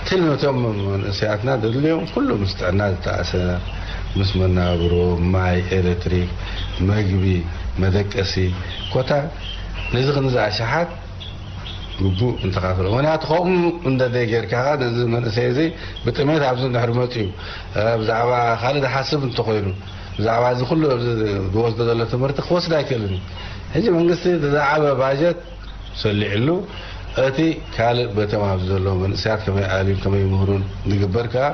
እቲ ነቶም መንእሰያትና ዘድልዮም ኩሉ ምስ ጥዕና ዝተኣሰር፣ ምስ መነባብሮ፣ ማይ፣ ኤሌክትሪክ፣ መግቢ፣ መደቀሲ፣ ኮታ ነዚ ክንዚ ኣሽሓት ግቡእ እንተኻፍሎ። ምኽንያቱ ከምኡ እንደ ዘይጌርካ ኸኣ ነዚ መንእሰይ እዚ ብጥሜት ኣብዚ እንድሕር መጺኡ፣ እ፣ ብዛዕባ ካልእ ዝሓስብ እንተኾይኑ፣ ብዛዕባ እዚ ኩሉ ኣብዚ ዝወስዶ ዘሎ ትምህርቲ ክወስድ ኣይክእልን እዩ። ሕጂ መንግስቲ ዝዓበ ባጀት ሰሊዕሉ፣ እቲ ካልእ በቶም ኣብዚ ዘለዉ መንእሰያት ከመይ ኣልዩን ከመይ ይምህሩን ዝግበር ከኣ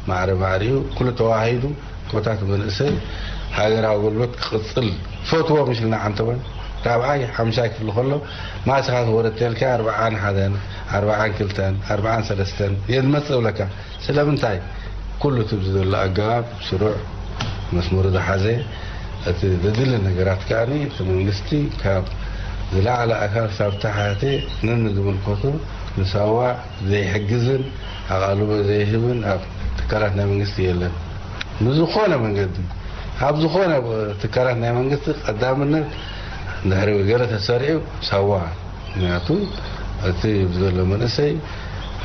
ማዕረ ማዕሪኡ ኩሉ ተዋሂዱ ኮታት መንእሰይ ሃገራዊ ኣገልግሎት ክቕጽል ፈትዎ ምሽ ኢልና ዓንተወን ራብዓይ ሓምሻይ ክፍሊ ከሎ ማእስኻ ክወረድ ተልካ ኣርብዓን ሓደን ኣርብዓን ክልተን ኣርብዓን ሰለስተን እየ ዝመጽእ እብለካ። ስለምንታይ? ኩሉ እቲ ኣብዚ ዘሎ ኣገባብ ስሩዕ መስመሩ ዝሓዘ፣ እቲ ዘድሊ ነገራት ከኣ እቲ መንግስቲ ካብ ዝለዓለ ኣካል ክሳብ ታሕቲ ነንዝምልከቱ ንሳዋ ዘይሕግዝን ኣቓልቦ ዘይህብን ኣብ ትካላት ናይ መንግስቲ የለን። ብዝኾነ መንገዲ ኣብ ዝኾነ ትካላት ናይ መንግስቲ ቀዳምነት እንድሕሪ ገለ ተሰሪዑ ሳዋ። ምኽንያቱ እቲ ዘሎ መንእሰይ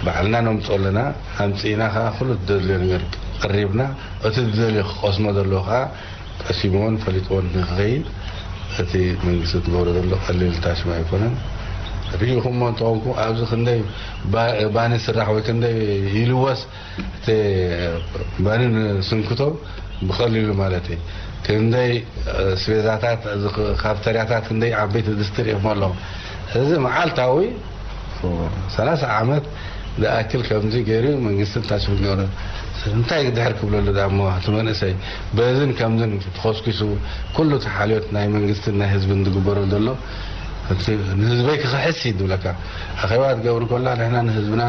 ባዕልና ነምፅኦ ኣለና፣ ኣምፂእና ከዓ ኩሉ ትደልዮ ነገር ቀሪብና፣ እቲ ዝደልዮ ክቐስሞ ዘለዎ ከዓ ቀሲሞን ፈሊጥዎን ንክኸይድ፣ እቲ መንግስቲ ዝገብሮ ዘሎ ቀሊል ታሽማ ኣይኮነን። ርኢኹሞ እንተኾንኩም፣ ኣብዚ ክንደይ ባ-፣ ባኒ ስራሕ ወይ ክንደይ ይልወስ፣ እቲ ባኒ ንስንክቶ ብቐሊሉ ማለት እዩ። ክንደይ፣ እ፣ ስቤዛታት፣ እዚ ክ-፣ ካፍተርያታት ክንደይ ዓበይቲ ድስቲ ርኢኹሞ ኣለኹም። እዚ መዓልታዊ ሰላሳ ዓመት ዝኣክል ከምዚ ገይሩ መንግስቲ እንታይ ሽግር ገይሩ? እንታይ ድሕር ክብለሉ ዳሞ እቲ መንእሰይ በዝን ከምዝን ተኾስኪሱ ኩሉ እቲ ሓልዮት ናይ መንግስትን ናይ ህዝብን ዝግበረሉ ዘሎ እቲ ንህዝበይ ክኽሕስ እዩ ዝብለካ። ኣኼባ ትገብር ከላ ንሕና ንህዝብና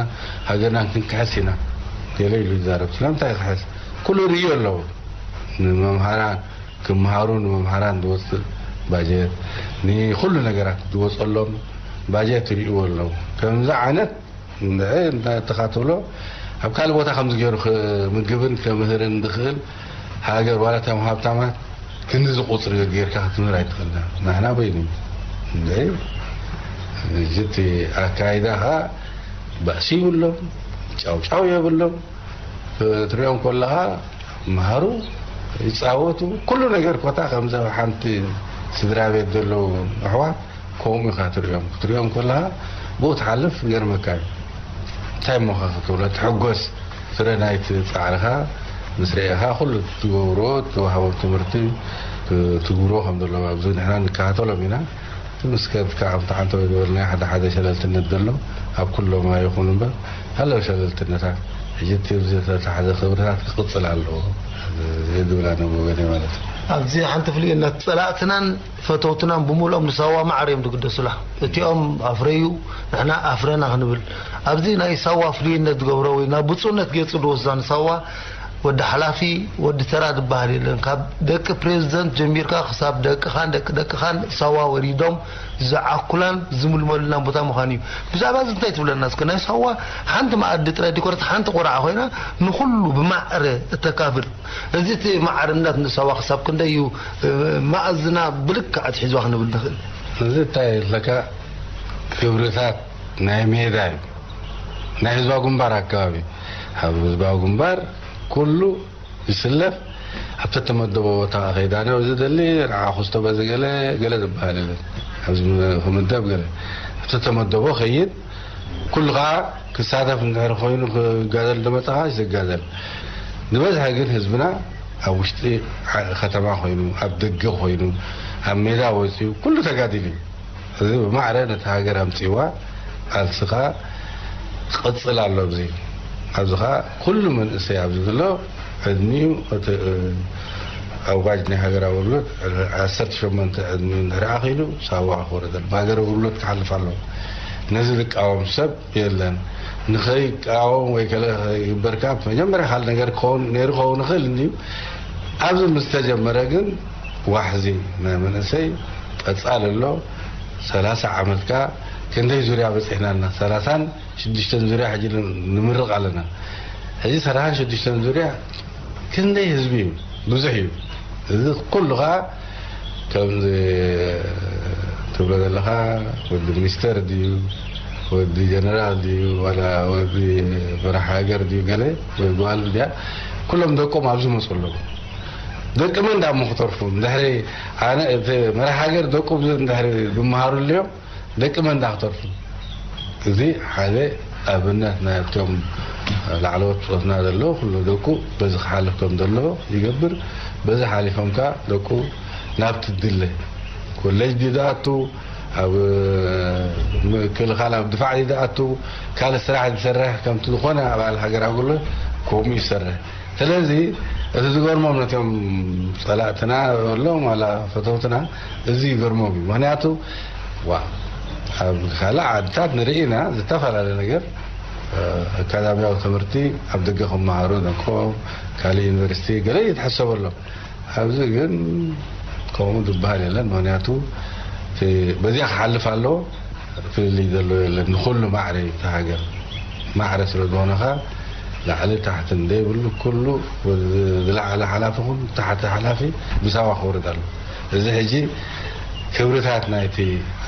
ሃገርናን ክንክሕስ ኢና ገለ ኢሉ ይዛረብ። ስለምንታይ ክሕስ? ኩሉ ርእዩ ኣለዎ። ንመምሃራን ክምሃሩ ንመምሃራን ዝወፅእ ባጀት፣ ንኩሉ ነገራት ዝወፀሎም ባጀት ይርእይዎ ኣለዉ። ከምዚ ዓይነት እንድዒ እንታይ ተኻትብሎ ኣብ ካልእ ቦታ ከምዚ ገይሩ ክምግብን ከምህርን ዝኽእል ሃገር ዋላ እቶም ሃብታማት ክንዚ ቁፅሪ ጌርካ ክትምህር ኣይትኽእልና። ናህና በይኑ እንድዒ ሕጂ እቲ ኣካይዳ ኸዓ ባእሲ ይብሎም፣ ጫውጫው የብሎም። ክትሪኦም ከለኻ መሃሩ ይጻወቱ፣ ኩሉ ነገር ኮታ ከምዚ ኣብ ሓንቲ ስድራ ቤት ዘለዉ ኣሕዋት ከምኡ ኢኻ ትሪኦም። ክትሪኦም ከለኻ ብኡ ትሓልፍ ይገርመካ እዩ። እንታይ እሞ ኸ ክትብሎ፣ ትሕጎስ ፍረ ናይቲ ጻዕርኻ ምስ ረኤኻ ኩሉ ትገብሮ፣ ትወሃቦም ትምህርቲ ትግብሮ ከም ዘለዉ ኣብዚ ንሕና ንከታተሎም ኢና። ምስ ከድካ ኣብቲ ሓንቲ ወይ ዝበልናዮ ሓደ ሓደ ሸለልትነት ዘሎ ኣብ ኩሎም ኣይኹን እምበር ኣሎ ሸለልትነታት። ሕጂ እቲ ኣብዚ ዝተታሕዘ ክብርታት ክቕጽል ኣለዎ ዝብል ኣነ ወገነይ ማለት እዩ። ኣብዚ ሓንቲ ፍልይነት ጸላእትናን ፈተውትናን ብምልኦም ንሳዋ ማዕረ እዮም ዝግደሱላ። እቲኦም ኣፍረዩ ንሕና ኣፍረና ክንብል ኣብዚ ናይ ሳዋ ፍልይነት ዝገብሮ ወይ ናብ ብፁዕነት ገጹ ዝወስዳ ንሳዋ ወዲ ሓላፊ ወዲ ተራ ዝበሃል የለን። ካብ ደቂ ፕሬዝደንት ጀሚርካ ክሳብ ደቅኻን ደቂ ደቅኻን ሳዋ ወሪዶም ዝዓኩላን ዝምልመሉላን ቦታ ምዃኑ እዩ። ብዛዕባ እዚ እንታይ ትብለና እስከ? ናይ ሳዋ ሓንቲ መኣዲ ጥራይ ዲኮረት ሓንቲ ቆርዓ ኮይና ንኹሉ ብማዕረ እተካፍል። እዚ እቲ ማዕርነት ንሳዋ ክሳብ ክንደይ እዩ፣ እ፣ መኣዝና ብልክዕ ኣትሒዝዋ ክንብል ንኽእል? እዚ እንታይ ኣለካ? ክብርታት ናይ ሜዳ እዩ። ናይ ህዝባዊ ግንባር ኣካባቢ፣ ኣብ ህዝባዊ ግንባር ኩሉ ይስለፍ። ኣብቲ ተመደቦ ቦታ ከይድ፣ ኣነ እዚ ደሊ ንዓኹ ስቶ በዚ ገለ ገለ ዝበሃል የለን። ኣብዚ ክምደብ ገለ ኣብቲ ተመደቦ ከይድ። ኩሉ ከዓ ክሳተፍ እንድሕር ኮይኑ ክጋደል ዝመፀ ከዓ ይጋደል። ዝበዝሐ ግን ህዝብና ኣብ ውሽጢ ዓ-፣ ከተማ ኮይኑ፣ ኣብ ደገ ኮይኑ፣ ኣብ ሜዳ ወፂኡ ኩሉ ተጋዲሉ እዩ። እዚ ብማዕረ ነቲ ሃገር ኣምፂዋ፣ ቃልሲ ከዓ ክቕፅል ኣሎ። ኣብዚ ኣብዚ ከዓ ኩሉ መንእሰይ ኣብዚ ዘሎ ዕድሚኡ እቲ፣ እ፣ ኣዋጅ ናይ ሃገር ኣገልግሎት ዓሰርተ ሸሞንተ ዕድሚኡ እንድሕር ኣኺሉ ሳዋ ክወረደ ኣሎ። ብሃገር ኣገልግሎት ክሓልፍ ኣለዎ። ነዚ ዝቃወም ሰብ የለን። ንኸይቃወም ወይ ከለ ከይግበር ከኣ መጀመርያ ካልእ ነገር ክኸውን ነይሩ ክኸውን ይኽእል እንድዩ። ኣብዚ ምስ ተጀመረ ግን ዋሕዚ ናይ መንእሰይ ቀጻሊ ኣሎ። ሰላሳ ዓመት ከኣ ክንደይ ዙርያ በጺሕና ኣለና? ሰላሳን ሽዱሽተን ዙርያ ሕጂ ንምርቕ ኣለና። ሕጂ ሰላሳን ሽዱሽተን ዙርያ ክንደይ ህዝቢ እዩ? ብዙሕ እዩ። እዚ ኩሉ ኸዓ ከምዚ ትብሎ ዘለኻ ወዲ ሚኒስተር ድዩ፣ ወዲ ጀነራል ድዩ፣ ዋላ ወዲ መራሕ ሃገር ድዩ ገለ ወይ ጓል ድያ፣ ኩሎም ደቆም ኣብዚ ይመፁ ኣለዉ። ደቂ መን ዳሞ ክተርፉ? እንድሕሪ ኣነ እቲ መራሕ ሃገር ደቁ ብዙ እንድሕሪ ዝመሃሩ ኣለዮም፣ ደቂ መን ዳ ክተርፉ? እዚ ሓደ ኣብነት ናይቶም ላዕለዎት ብጾትና ዘለዉ ኩሉ ደቁ በዚ ክሓልፍ ከም ዘለዎ ይገብር። በዚ ሓሊፎም ከኣ ደቁ ናብቲ ድለ ኮሌጅ ድዩ ዝኣቱ፣ ኣብ ምክልኻል ኣብ ድፋዕ ድዩ ዝኣቱ፣ ካልእ ስራሕ ዝሰርሕ ከምቲ ዝኾነ ኣባል ሃገር ኣገልግሎት ከምኡ ይሰርሕ። ስለዚ እቲ ዝገርሞም ነቶም ጸላእትና በሎም ዋላ ፈተውትና እዚ ይገርሞም እዩ። ምኽንያቱ ዋ ኣብ ካልእ ዓድታት ንርኢ ኢና ዝተፈላለየ ነገር፣ እ፣ ኣካዳሚያዊ ትምህርቲ ኣብ ደገ ክመሃሩ ደቆም ካልእ ዩኒቨርሲቲ ገለ ይትሕሰበሎም። ኣብዚ ግን ከምኡ ዝበሃል የለን። ምኽንያቱ እቲ በዚኣ ክሓልፍ ኣለዎ። ፍልልይ ዘሎ የለን። ንኹሉ ማዕረ እዩ እቲ ሃገር። ማዕረ ስለ ዝኾነ ኸኣ ላዕሊ ታሕቲ እንደይብሉ ኩሉ ዝለዓለ ሓላፊ ኹን ታሕቲ ሓላፊ ብሳዋ ክወርድ ኣሎ። እዚ ሕጂ ክብርታት ናይቲ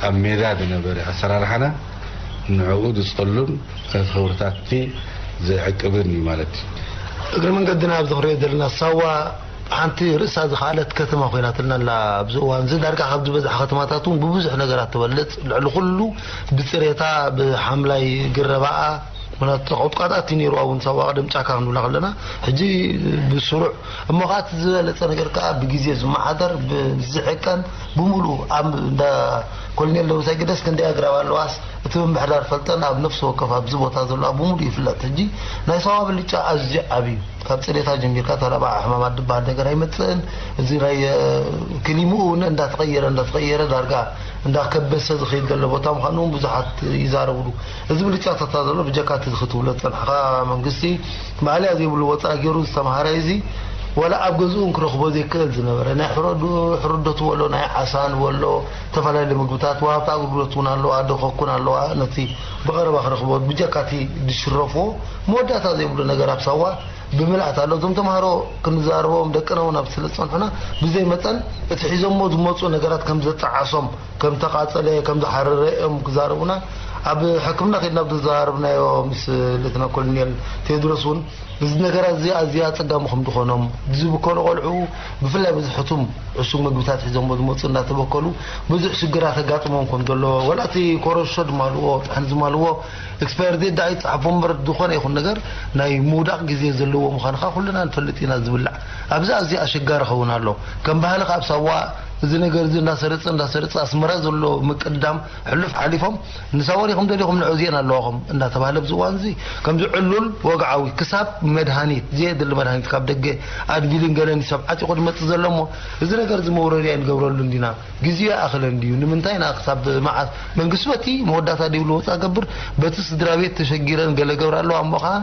ኣብ ሜዳ ዝነበረ ኣሰራርሓና ንዕኡ ዝጸሉን ክብርታት እቲ ዝዕቅብን እዩ ማለት እዩ። እግሪ መንገድና ኣብዚ ክንሪኦ ዘለና ሳዋ ሓንቲ ርእሳ ዝኸኣለት ከተማ ኮይናትልና ኣላ። ኣብዚ እዋን እዚ ዳርጋ ካብ ዝበዝሓ ከተማታት እውን ብብዙሕ ነገራት ትበልጽ፣ ልዕሊ ኩሉ ብፅሬታ፣ ብሓምላይ ግረባኣ። ምክንያቱ ቁጥቋጣት እዩ ነይሩ እውን ሳዋ ቀደም ጫካ ክንብላ ከለና፣ ሕጂ ብስሩዕ። እሞ ከዓ እቲ ዝበለፀ ነገር ከዓ ብግዜ ዝመሓደር፣ ብዝሕቀን ብምሉእ ኣብ እንዳ ኮሎኔል ደበሳይ ግደስ ክንደይ ኣግራብ ኣለዋስ፣ እቲ ምምሕዳር ፈልጠን ኣብ ነፍሲ ወከፍ ኣብዚ ቦታ ዘሎ ኣብ ብምሉእ ይፍለጥ። ሕጂ ናይ ሳዋ ብልጫ ኣዝዩ ዓብዩ፣ ካብ ፅሬታ ጀሚርካ ተረባዓ ሕማማት ዝበሃል ነገር ኣይመፅእን። እዚ ናይ ክሊምኡ እውን እንዳተቐየረ እንዳተቐየረ ዳርጋ እንዳከበሰ ዝኸይድ ዘሎ ቦታ ምዃኑ እውን ብዙሓት ይዛረብሉ። እዚ ብልጫ ተታ ዘሎ ብጀካ እቲ ክትብሎ ዝፀናሕካ መንግስቲ ማእለያ ዘይብሉ ወፃኢ ገይሩ ዝተምሃረ እዚ ዋላ ኣብ ገዝኡ ክረኽቦ ዘይክእል ዝነበረ ናይ ሕረዱ ሕርዶ ትበሎ ናይ ዓሳ ንበሎ ዝተፈላለዩ ምግብታት ወሃብቲ ኣገልግሎት እውን ኣለዋ ኣደኸኩን ኣለዋ ነቲ ብቐረባ ክረኽቦ ብጀካ እቲ ዝሽረፎ መወዳእታ ዘይብሉ ነገር ኣብ ሳዋ ብምልኣት ኣሎ። እዞም ተምሃሮ ክንዛረቦም ደቅና እውን ኣብ ስለ ዝፀንሑና ብዘይ መጠን እቲ ሒዞሞ ዝመፁ ነገራት ከም ዘጠዓሶም ከም ተቃጸለ ከም ዝሓረረ እዮም ክዛረቡና። ኣብ ሕክምና ከድና ብዝተዛረብናዮ ምስ ሌተና ኮሎኔል ቴድሮስ እውን እዚ ነገራት እዚ ኣዝያ ኣጸጋሚ ከም ዝኾኖም ዝብከሉ ቆልዑ ብፍላይ በዚ ሕቱም ዕሱብ ምግብታት ሒዞሞ ዝመፁ እናተበከሉ ብዙሕ ሽግራት ኣጋጥሞም ከም ዘሎ ወላ እቲ ኮረሾ ድማ ኣልዎ ጥሕን ዝማልዎ ኤክስፓየር ዴት ዳኣ ይፅሓፎ እምበር ዝኾነ ይኹን ነገር ናይ ምውዳቕ ግዜ ዘለዎ ምዃንካ ኩልና ንፈልጥ ኢና። ዝብላዕ ኣብዚ ኣዝዩ ኣሸጋሪ ኸውን ኣሎ። ከም ባህሊ ካብ ሳዋ እዚ ነገር እዚ እንዳሰረጸ እንዳሰረጸ ኣስመራ ዘሎ ምቅዳም ሕሉፍ ሓሊፎም ንሳዋ ዲኹም ደሊኹም ንዑ እዚአን ኣለዋኹም እንዳተባህለ ኣብዚ እዋን እዚ ከምዚ ዕሉል ወግዓዊ ክሳብ መድሃኒት ዘየድሊ መድሃኒት ካብ ደገ ኣድጊሊን ገለን ሰብ ዓጢቑ ዝመጽእ ዘሎ እሞ እዚ ነገር እዚ መውረዲ ኣይንገብረሉን ዲና? ግዜ ይኣኽለን ድዩ? ንምንታይ ኢና ክሳብ መዓስ? መንግስቲ በቲ መወዳእታ ደይብሉ ወፃ ገብር በቲ ስድራ ቤት ተሸጊረን ገለ ገብር ኣለዋ እሞ ኸዓ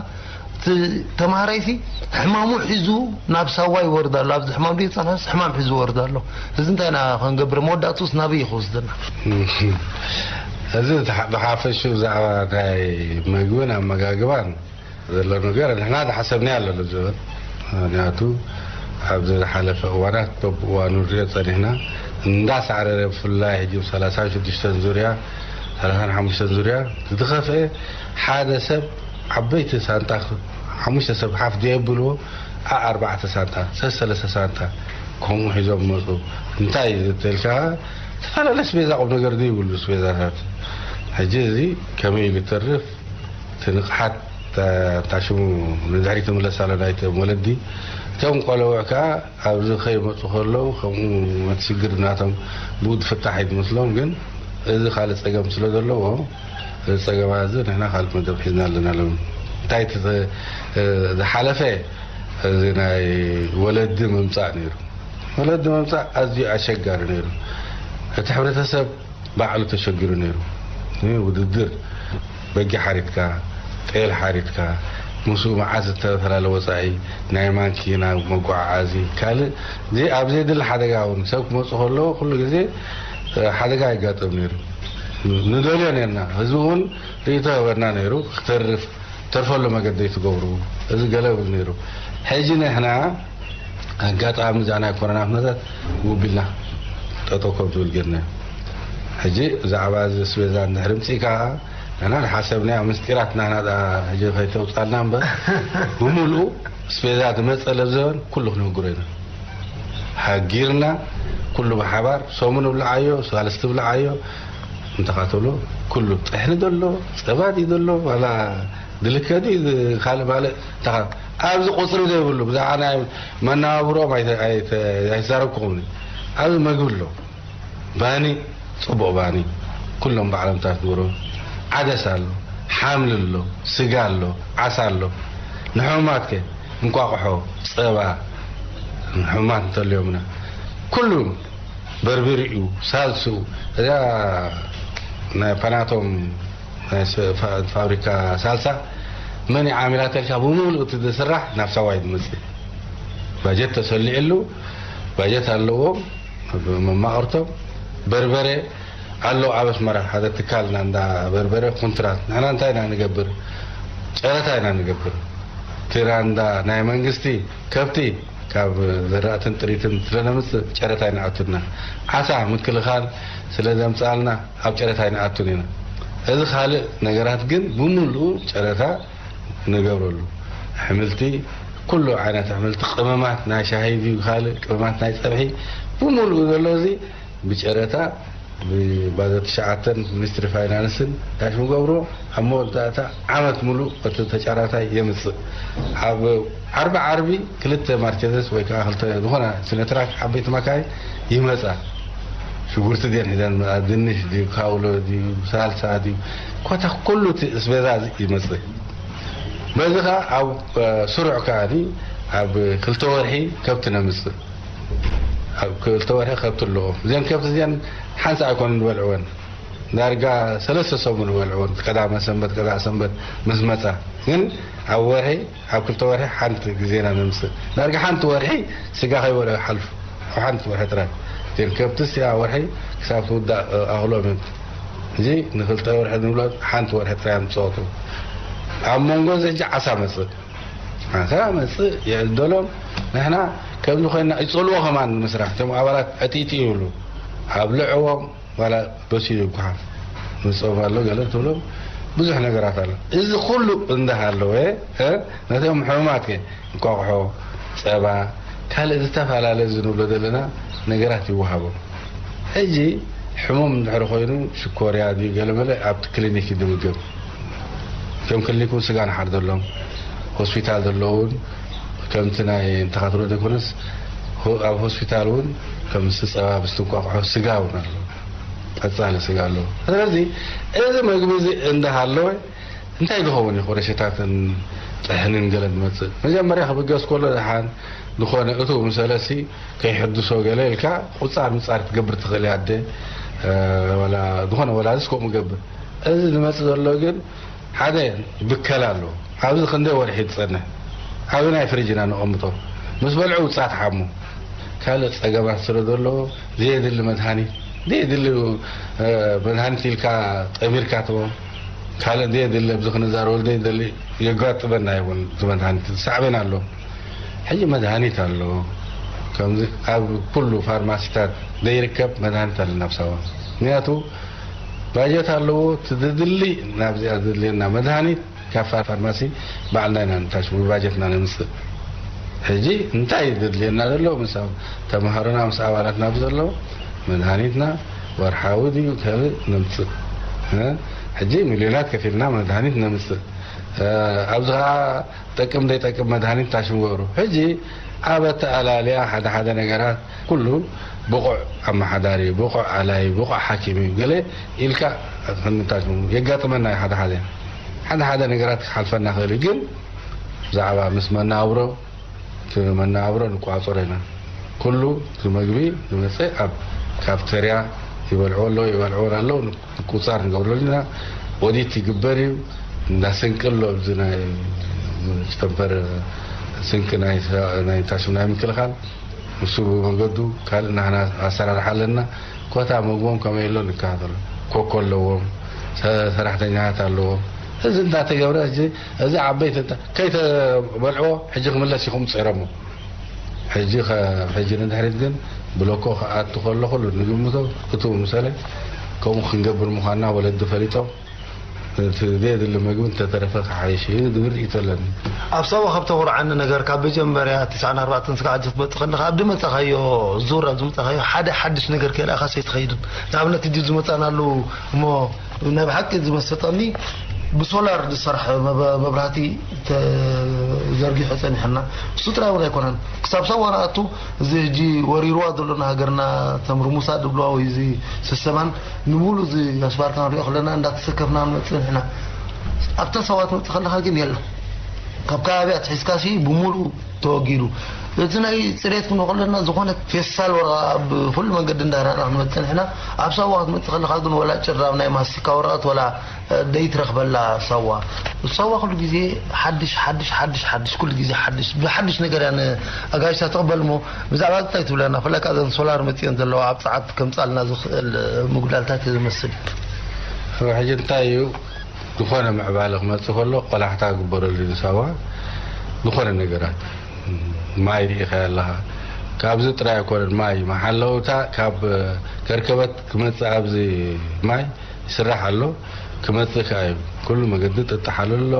እቲ ተምሃራይሲ ሕማሙ ሒዙ ናብ ሳዋ ይወርድ ኣሎ። ኣብዚ ሕማም ድዩ ዝፀንሐስ ሕማም ሒዙ ይወርድ ኣሎ። እዚ እንታይ ኢና ክንገብር? መወዳእትኡስ ናበይ እዩ ክወስደና? እዚ ብሓፈሹ ብዛዕባ ናይ ምግብን ኣመጋግባን ዘሎ ነገር ንሕና ዝሓሰብናዮ ኣሎ ዝብል ምክንያቱ ኣብዚ ዝሓለፈ እዋናት በብእዋኑ ንሪኦ ፀኒሕና እንዳሳዕረረ ብፍላይ ሕጂ ሰላሳን ሽዱሽተን ዙርያ ሰላሳን ሓሙሽተን ዙርያ ዝኸፍአ ሓደ ሰብ ዓበይቲ ሳንጣ ሓሙሽተ ሰብ ሓፍ ዘየብልዎ ኣርባዕተ ሳንጣ ሰሰለስተ ሳንጣ ከምኡ ሒዞም መፁ። እንታይ ተልካ ዝተፈላለ ስቤዛ ቁም ነገር ዘይብሉ ስቤዛታት ሕጂ እዚ ከመይ ኢሉ ተርፍ እቲ ንቕሓት ታሽሙ ንድሕሪ ትምለስ ኣሎ ናይቶም ወለዲ እቶም ቆለውዕ ከዓ ኣብዚ ከይመፁ ከለዉ ከምኡ መትሽግር ናቶም ብኡ ዝፍታሕ እዩ ዝመስሎም ግን እዚ ካልእ ፀገም ስለ ዘለዎ እዚ ፀገማ እዚ ንሕና ካልእ መደብ ሒዝና ኣለና ሎም እንታይ ዝሓለፈ እዚ ናይ ወለዲ ምምፃእ ነይሩ ወለዲ ምምፃእ ኣዝዩ ኣሸጋሪ ነይሩ እቲ ሕብረተሰብ ባዕሉ ተሸጊሩ ነይሩ። ውድድር በጊ ሓሪድካ፣ ጤል ሓሪድካ፣ ምስኡ መዓት ዝተፈላለ ወፃኢ ናይ ማንኪና መጓዓዓዚ ካልእ ዘይ ኣብ ዘይድሊ ሓደጋ እውን ሰብ ክመፁ ከለዎ ኩሉ ግዜ ሓደጋ የጋጥም ነይሩ። ንደልዮ ነርና። ህዝቢ እውን ርእይቶ ይህበና ነይሩ። ክተርፍ ተርፈሉ መገዲ ትገብሩ እዚ ገለ ይብል ነይሩ። ሕጂ ንሕና ኣጋጣሚ እዛ ናይ ኮሮና ኩነታት ውቢልና ጠጠው ከም ዝብል ጌርና ሕጂ ብዛዕባ እዚ ስቤዛ እንድሕሪ ምፅእ ከዓ ንሕና ዝሓሰብናዮ ምስጢራት ናህና ሕጂ ከይተውፃልና እምበር ብምሉኡ ስቤዛ ዝመፀ ለብዘበን ኩሉ ክንህግሮ ኢና ሃጊርና ኩሉ ብሓባር ሰሙን ብልዓዮ ሳልስቲ ብልዓዮ እንተኻተሎ ኩሉ ጥሕኒ ዘሎ ፀባድ እዩ ዘሎ ዋላ ድልከ ድዩ ካልእ ማለ ኣብዚ ቁፅሪ ዘይብሉ ብዛዕባ ናይ መነባብሮኦም ኣይተዛረብኩኹም ኣብዚ መግቢ ኣሎ ባኒ ፅቡቕ ባኒ ኩሎም ባዕሎም ታትብሮ ዓደስ ኣሎ ሓምሊ ኣሎ ስጋ ኣሎ ዓሳ ኣሎ ንሕሙማት ከ እንቋቑሖ ፀባ ንሕሙማት እንተልዮምና ኩሉ በርበሪኡ ሳልስኡ እዚኣ ናይ ፓናቶም ፋብሪካ ሳልሳ መን ዓሚላ ተልካ ብምሉእ እቲ ዝስራሕ ናብ ሳዋ እዩ ዝመፅእ ባጀት ተሰሊዕሉ ባጀት ኣለዎም መማቕርቶም በርበረ ኣሎ ኣብ ኣስመራ ሓደ ትካል ናንዳ በርበረ ኮንትራት ንሕና እንታይ ኢና ንገብር ጨረታ ኢና ንገብር እቲ ናንዳ ናይ መንግስቲ ከብቲ ካብ ዘራእትን ጥሪትን ስለነምፅእ ጨረታ ይንኣቱና ዓሳ ምክልኻል ስለ ዘምፅኣልና ኣብ ጨረታ ይንኣቱን ኢና እዚ ካልእ ነገራት ግን ብምሉኡ ጨረታ ንገብረሉ ኣሕምልቲ ኩሉ ዓይነት ኣሕምልቲ፣ ቅመማት ናይ ሻሂ ድዩ ካልእ ቅመማት ናይ ጸብሒ ብምሉኡ ዘሎ እዚ ብጨረታ ብባጀት ትሽዓተን ሚኒስትሪ ፋይናንስን ዳሽ ምገብሮ ኣብ መወዳእታ ዓመት ሙሉእ እቲ ተጫራታይ የምጽእ። ኣብ ዓርቢ ዓርቢ ክልተ ማርቸደስ ወይ ከዓ ክልተ ዝኾነ ሲኖትራክ ዓበይቲ መካይን ይመጻ። ሽጉርቲ ድየን ሒዘን፣ ድንሽ ድዩ፣ ካውሎ ድዩ፣ ሳልሳ ድዩ፣ ኮታ ኩሉ እቲ እስቤዛ ይመጽእ። በዚ ከዓ ኣብ ስሩዕ ከዓኒ ኣብ ክልተ ወርሒ ከብቲ ነምጽእ። ኣብ ክልተ ወርሒ ከብቲ ኣለዎ። እዘን ከብቲ እዚኣን ሓንሳእ ኣይኮኑን ዝበልዕወን። ዳርጋ ሰለስተ ሰሙን ዝበልዕወን። ቀዳመ ሰንበት፣ ቀዳዕ ሰንበት ምስ መጻ። ግን ኣብ ወርሒ፣ ኣብ ክልተ ወርሒ ሓንቲ ግዜና ነምጽእ። ዳርጋ ሓንቲ ወርሒ ስጋ ከይበልዑ ይሓልፉ። ኣብ ሓንቲ ወርሒ ጥራይ። እዘን ከብትስ ያ ወርሒ ክሳብ ትውዳእ ኣኽሎም እዮም። እዚ ንክልተ ወርሒ ንብሎ ሓንቲ ወርሒ ጥራይ እዮም ዝጻወቱ። ኣብ መንጎ እዚ ሕጂ ዓሳ መጽእ። ዓሳ መጽእ ይዕደሎም። ንሕና ከምዚ ኮይና ይጸልዎ ከማን ንምስራሕ። እቶም ኣባላት ዕጢጢ ይብሉ። ኣብልዕዎም ዋላ በሲሉ ይጓሓፍ። ምጾም ኣሎ ገለ ትብሎም ብዙሕ ነገራት ኣሎ። እዚ ኩሉ እንዳሃለወ፣ እ፣ ነቶም ሕሙማት ከ እንቋቑሖ፣ ጸባ፣ ካልእ ዝተፈላለየ እዚ ንብሎ ዘለና ነገራት ይወሃቦም። ሕጂ ሕሙም እንድሕር ኮይኑ ሽኮርያ ድዩ ገለመለ ኣብቲ ክሊኒክ እዩ ዝምገብ። እቶም ክሊኒክ እውን ስጋ ንሓርደሎም። ሆስፒታል ዘለዉ እውን ከምቲ ናይ እንተኻትሎ ዘይኮነስ ሆ-፣ ኣብ ሆስፒታል እውን ከም ምስቲ ጸባ፣ ምስቲ እንቋቑሖ ስጋ እውን ኣሎ። ቀጻሊ ስጋ ኣሎ። ስለዚ እዚ መግቢ እዚ እንዳሃለወ እንታይ ዝኸውን እዩ? ኮረሸታትን ጥሕንን ገለን ዝመጽእ መጀመርያ ክብገስ ከሎ ደሓን ዝኾነ እቱ ምሰለሲ ከይሕድሶ ገለ ኢልካ ቁጻር ምጻር ክትገብር ትኽእል እያ ኣደ፣ እ፣ ወላ ዝኾነ ወላዲስ ከምኡ ገብር። እዚ ዝመጽእ ዘሎ ግን ሓደ ይብከል ኣሎ። ኣብዚ ክንደይ ወርሒ ዝጸንሕ? ኣብ ናይ ፍሪጅ ኢና ነቐምጦ። ምስ በልዑ ውጻእ ትሓሙ። ካልእ ጸገማት ስለ ዘለዎ ዘየድሊ መድሃኒት፣ ዘየድሊ፣ እ፣ መድሃኒት ኢልካ ጠሚርካ ትቦ። ካልእ ዘየድሊ ኣብዚ ክንዛረበሉ ዘይደሊ የጋጥመና ይኹን እቲ መድሃኒት ሳዕቤን ኣሎ። ሕጂ መድሃኒት ኣሎ። ከምዚ ኣብ ኩሉ ፋርማሲታት ዘይርከብ መድሃኒት ኣለና ኣብ ሳዋ። ምክንያቱ ባጀት ኣለዎ። እቲ ዝድሊ ናብዚኣ ዘድልየና መድሃኒት ካብ ፋ-፣ ፋርማሲ ባዕልና ኢና ንታሽ ብባጀትና ነምጽእ። ሕጂ እንታይ ዘድልየና ዘሎ ምስ ኣብ-፣ ተምሃሮና ምስ ኣባላትና ብዘሎ መድሃኒትና ወርሓዊ ድዩ ካልእ ነምጽእ። እ? ሕጂ ሚልዮናት ከፊልና መድሃኒት ነምጽእ። እ፣ ኣብዚ ኸዓ ጠቅም ዘይጠቅም መድሃኒት ታሽ ንገብሮ። ሕጂ ኣብ ኣተኣላልያ ሓደ ሓደ ነገራት ኩሉ ብቑዕ ኣመሓዳሪ፣ ብቑዕ ኣላይ፣ ብቑዕ ሓኪም እዩ ገለ ኢልካ ክንታሽ የጋጥመና እዩ። ሓደ ሓደ፣ ሓደ ሓደ ነገራት ክሓልፈና ክእል እዩ። ግን ብዛዕባ ምስ መነባብሮ፣ እቲ መነባብሮ ንቋጸሮ ኢና። ኩሉ እቲ መግቢ ዝመጸ ኣብ ካፍተርያ ይበልዕዎ ኣለዉ፣ ይበልዕዎ ኣለዉ፣ ምቁጽጻር ንገብረሉ ኢና። ኦዲት ይግበር እዩ። እንዳ ስንቂ ኣሎ፣ ኣብዚ ናይ ስተንፈር ስንቂ ናይ፣ ናይ ታሽም ናይ ምክልኻል፣ ንሱ ብመገዱ ካልእ ናህና ኣሰራርሓ ኣለና። ኮታ መግቦም ከመይ ኣሎ ንከታተሎ። ኮኮ ኣለዎም፣ ሰ-፣ ሰራሕተኛታት ኣለዎም። እዚ እንዳተገብረ፣ እዚ፣ እዚ ዓበይቲ እንተ-፣ ከይተበልዕዎ ሕጂ ክምለስ ኢኹም ጸይሮሞ። ሕጂ ኸ-፣ ሕጂ ንድሕሪት ግን ብሎኮ ክኣቱ ከሎ ኩሉ ንግምቶ፣ እቱ ምሰለ ከምኡ ክንገብር ምዃንና ወለዲ ፈሊጦም፣ እቲ ዘየድሊ መግቢ እንተተረፈ ክሓይሽ እዩ ዝብል ርእይቶ ኣለኒ። ኣብ ሳዋ ካብ ተኹርዓኒ ነገር፣ ካብ መጀመርያ ትስዓን ኣርባዕተን ስጋዕ ሕጂ ክትመጽእ ከለኻ፣ ኣብ ዝመጻኻዮ ዙር፣ ኣብ ዝመጻኻዮ ሓደ ሓድሽ ነገር ከይረኣኻስ ኣይትኸይድን። ንኣብነት፣ ሕጂ ዝመጻናሉ እሞ ናይ ብሓቂ ዝመሰጠኒ ብሶላር ዝሰርሕ መብ-፣ መብራህቲ ተዘርጊሑ ጸኒሕና። እሱ ጥራይ እውን ኣይኮነን። ክሳብ ሳዋ ንኣቱ፣ እዚ ሕጂ ወሪርዋ ዘሎና ሃገርና፣ ተምርሙሳ ድብልዋ ወይ እዚ ሰሰባን፣ ንሙሉ እዚ ኣስፋልታ ንሪኦ ከለና እንዳተሰከፍና ንመጽእ ንሕና። ኣብታ ሳዋ ትመጽእ ከለኻ ግን የለን። ካብ ከባቢ ኣትሒዝካሲ ብሙሉ ተወጊዱ። እቲ ናይ ጽሬት ክንብል ከለና፣ ዝኾነ ፌስታል ወረቐ ኣብ ኩሉ መንገዲ እንዳረኣና ክንመጽእ ንሕና። ኣብ ሳዋ ክትመጽእ ከለኻ ግን፣ ወላ ጭራብ ናይ ማስቲካ ወረቐት ወላ፣ እ፣ ደይትረኽበላ ሳዋ። ሳዋ ኩሉ ግዜ ሓድሽ፣ ሓድሽ፣ ሓድሽ፣ ሓድሽ፣ ኩሉ ግዜ ሓድሽ። ብሓድሽ ነገር እያ ንኣጋይሽታ ትቕበል እሞ፣ ብዛዕባ እዚ እንታይ ትብለና? ብፍላይ ከኣ እዘን ሶላር መጺኤን ዘለዋ ኣብ ጸዓት ከምጻልና ዝኽእል፣ እ፣ ምጉዳልታት ዝመስል። ሕጂ እንታይ እዩ? ዝኾነ ምዕባለ ክመጽእ ከሎ ቆላሕታ ግበረሉ ንሳዋ። ዝኾነ ነገራት፣ ማይ ርኢኻዮ ኣለኻ። ካብዚ ጥራይ ኣይኮነን፣ ማይ መሓለውታ ካብ ከርከበት ክመጽእ ኣብዚ ማይ ይስራሕ ኣሎ፣ ክመጽእ ከኣ እዩ። ኩሉ መገዲ ጥጥሓሉ ኣሎ፣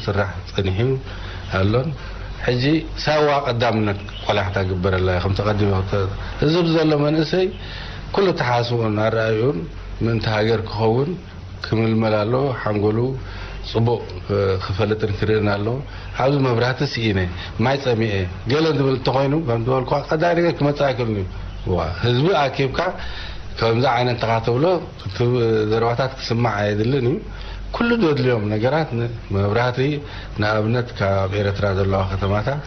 ስራሕ ጸኒሑ እዩ ኣሎን። ሕጂ ሳዋ ቀዳምነት ቆላሕታ ግበረላ። ከምቲ ቀዲመ ክተ-፣ እዚ ዘሎ መንእሰይ ኩሉ ተሓስቡን ኣረኣዩን ምእንቲ ሃገር ክኸውን ክምልመል ኣለዎ። ሓንጎሉ ጽቡቕ ክፈልጥን ክርእን ኣለዎ። ኣብዚ መብራህቲ ስኢነ፣ ማይ ጸሚኤ፣ ገለ ዝብል እንተኾይኑ፣ ከም ዝበልኩ ቀዳሊ ነገር ክመጽእ ኣይክእልን እዩ። ዋ፣ ህዝቢ ኣኪብካ ከምዚ ዓይነት እንተኻ ተብሎ፣ እቲ ዘረባታት ክስማዕ ኣየድልን እዩ። ኩሉ ዘድልዮም ነገራት ን-፣ መብራህቲ፣ ንኣብነት ካብ ኤርትራ ዘለዋ ከተማታት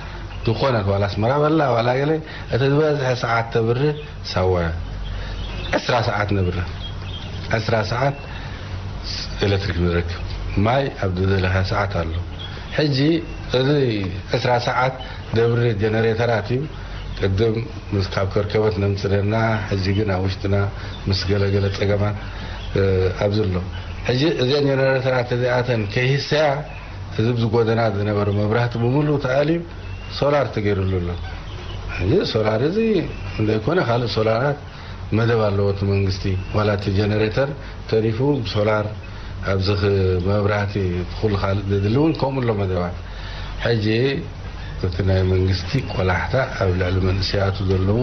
ዝኾነት ዋላ ኣስመራ በላ ዋላ ገለ እቲ ዝበዝሐ ሰዓት ተብርህ ሳዋ እያ። ዕስራ ሰዓት ነብርህ። ዕስራ ሰዓት ኤሌክትሪክ ንረክብ። ማይ ኣብ ዝደለኻ ሰዓት ኣሎ። ሕጂ እዚ ዕስራ ሰዓት ደብሪ ጀነሬተራት እዩ። ቅድም ምስ ካብ ከርከበት ነምፅለና፣ ሕጂ ግን ኣብ ውሽጥና ምስ ገለገለ ፀገማት፣ እ፣ ኣብዚ ኣሎ። ሕጂ እዘን ጀነሬተራት እዚኣተን ከይህሰያ፣ እዚ ኣብዚ ጎደና ዝነበረ መብራህቲ ብምሉእ ተኣልዩ ሶላር ተገይሩሉ ኣሎ። ሕጂ ሶላር እዚ እንደይኮነ ካልእ ሶላራት መደብ ኣለዎ እቲ መንግስቲ። ዋላ እቲ ጀነሬተር ተሪፉ ብሶላር ኣብዚ ኽ-፣ መብራህቲ ኩሉ ካልእ ዘድሊ እውን ከምኡ ኣሎ መደባት። ሕጂ እቲ ናይ መንግስቲ ቆላሕታ ኣብ ልዕሊ መንእሰያቱ ዘለዎ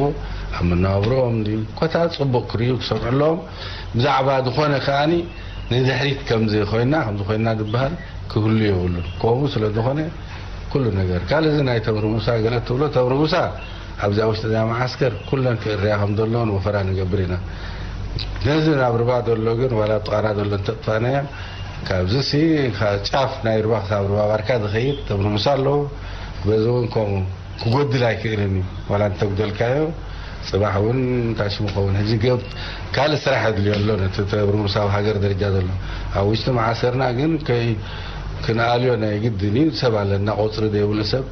ኣብ መነባብሮኦም ድዩ ኮታ ጽቡቕ ክርእዩ ክሰምዑ ኣለዎም። ብዛዕባ ዝኾነ ከኣኒ ንድሕሪት ከምዚ ኮይና፣ ከምዚ ኮይና ዝበሃል ክህሉ የብሉን። ከምኡ ስለ ዝኾነ ኩሉ ነገር፣ ካልእ እዚ ናይ ተምሪ ሙሳ ገለ ትብሎ፣ ተምሪ ሙሳ ኣብዚኣ ውሽጢ እዚኣ መዓስከር ኩለን ክእርያ ከም ዘለዎን ወፈራ ንገብር ኢና። ነዚ ናብ ርባ ዘሎ ግን ዋላ ኣብ ጥቓና ዘሎ እንተጥፋእናዮ፣ ካብዚ ሲ ካብ ጫፍ ናይ ርባ ክሳብ ርባ ባርካ ዝኸይድ ተምሪ ሙሳ ኣለዎ። በዚ እውን ከምኡ ክጎድል ኣይክእልን እዩ። ዋላ እንተጉደልካዮ፣ ጽባሕ እውን እንታይ ሽሙ ኸውን። ሕጂ ገብ ካልእ ስራሕ የድልዮ ኣሎ፣ ነቲ ተብርሙስ ኣብ ሃገር ደረጃ ዘሎ። ኣብ ውሽጢ መዓሰርና ግን ከይ-፣ ክንኣልዮ ናይ ግድን እዩ። ሰብ ኣለና፣ ቁጽሪ ዘይብሉ ሰብ፣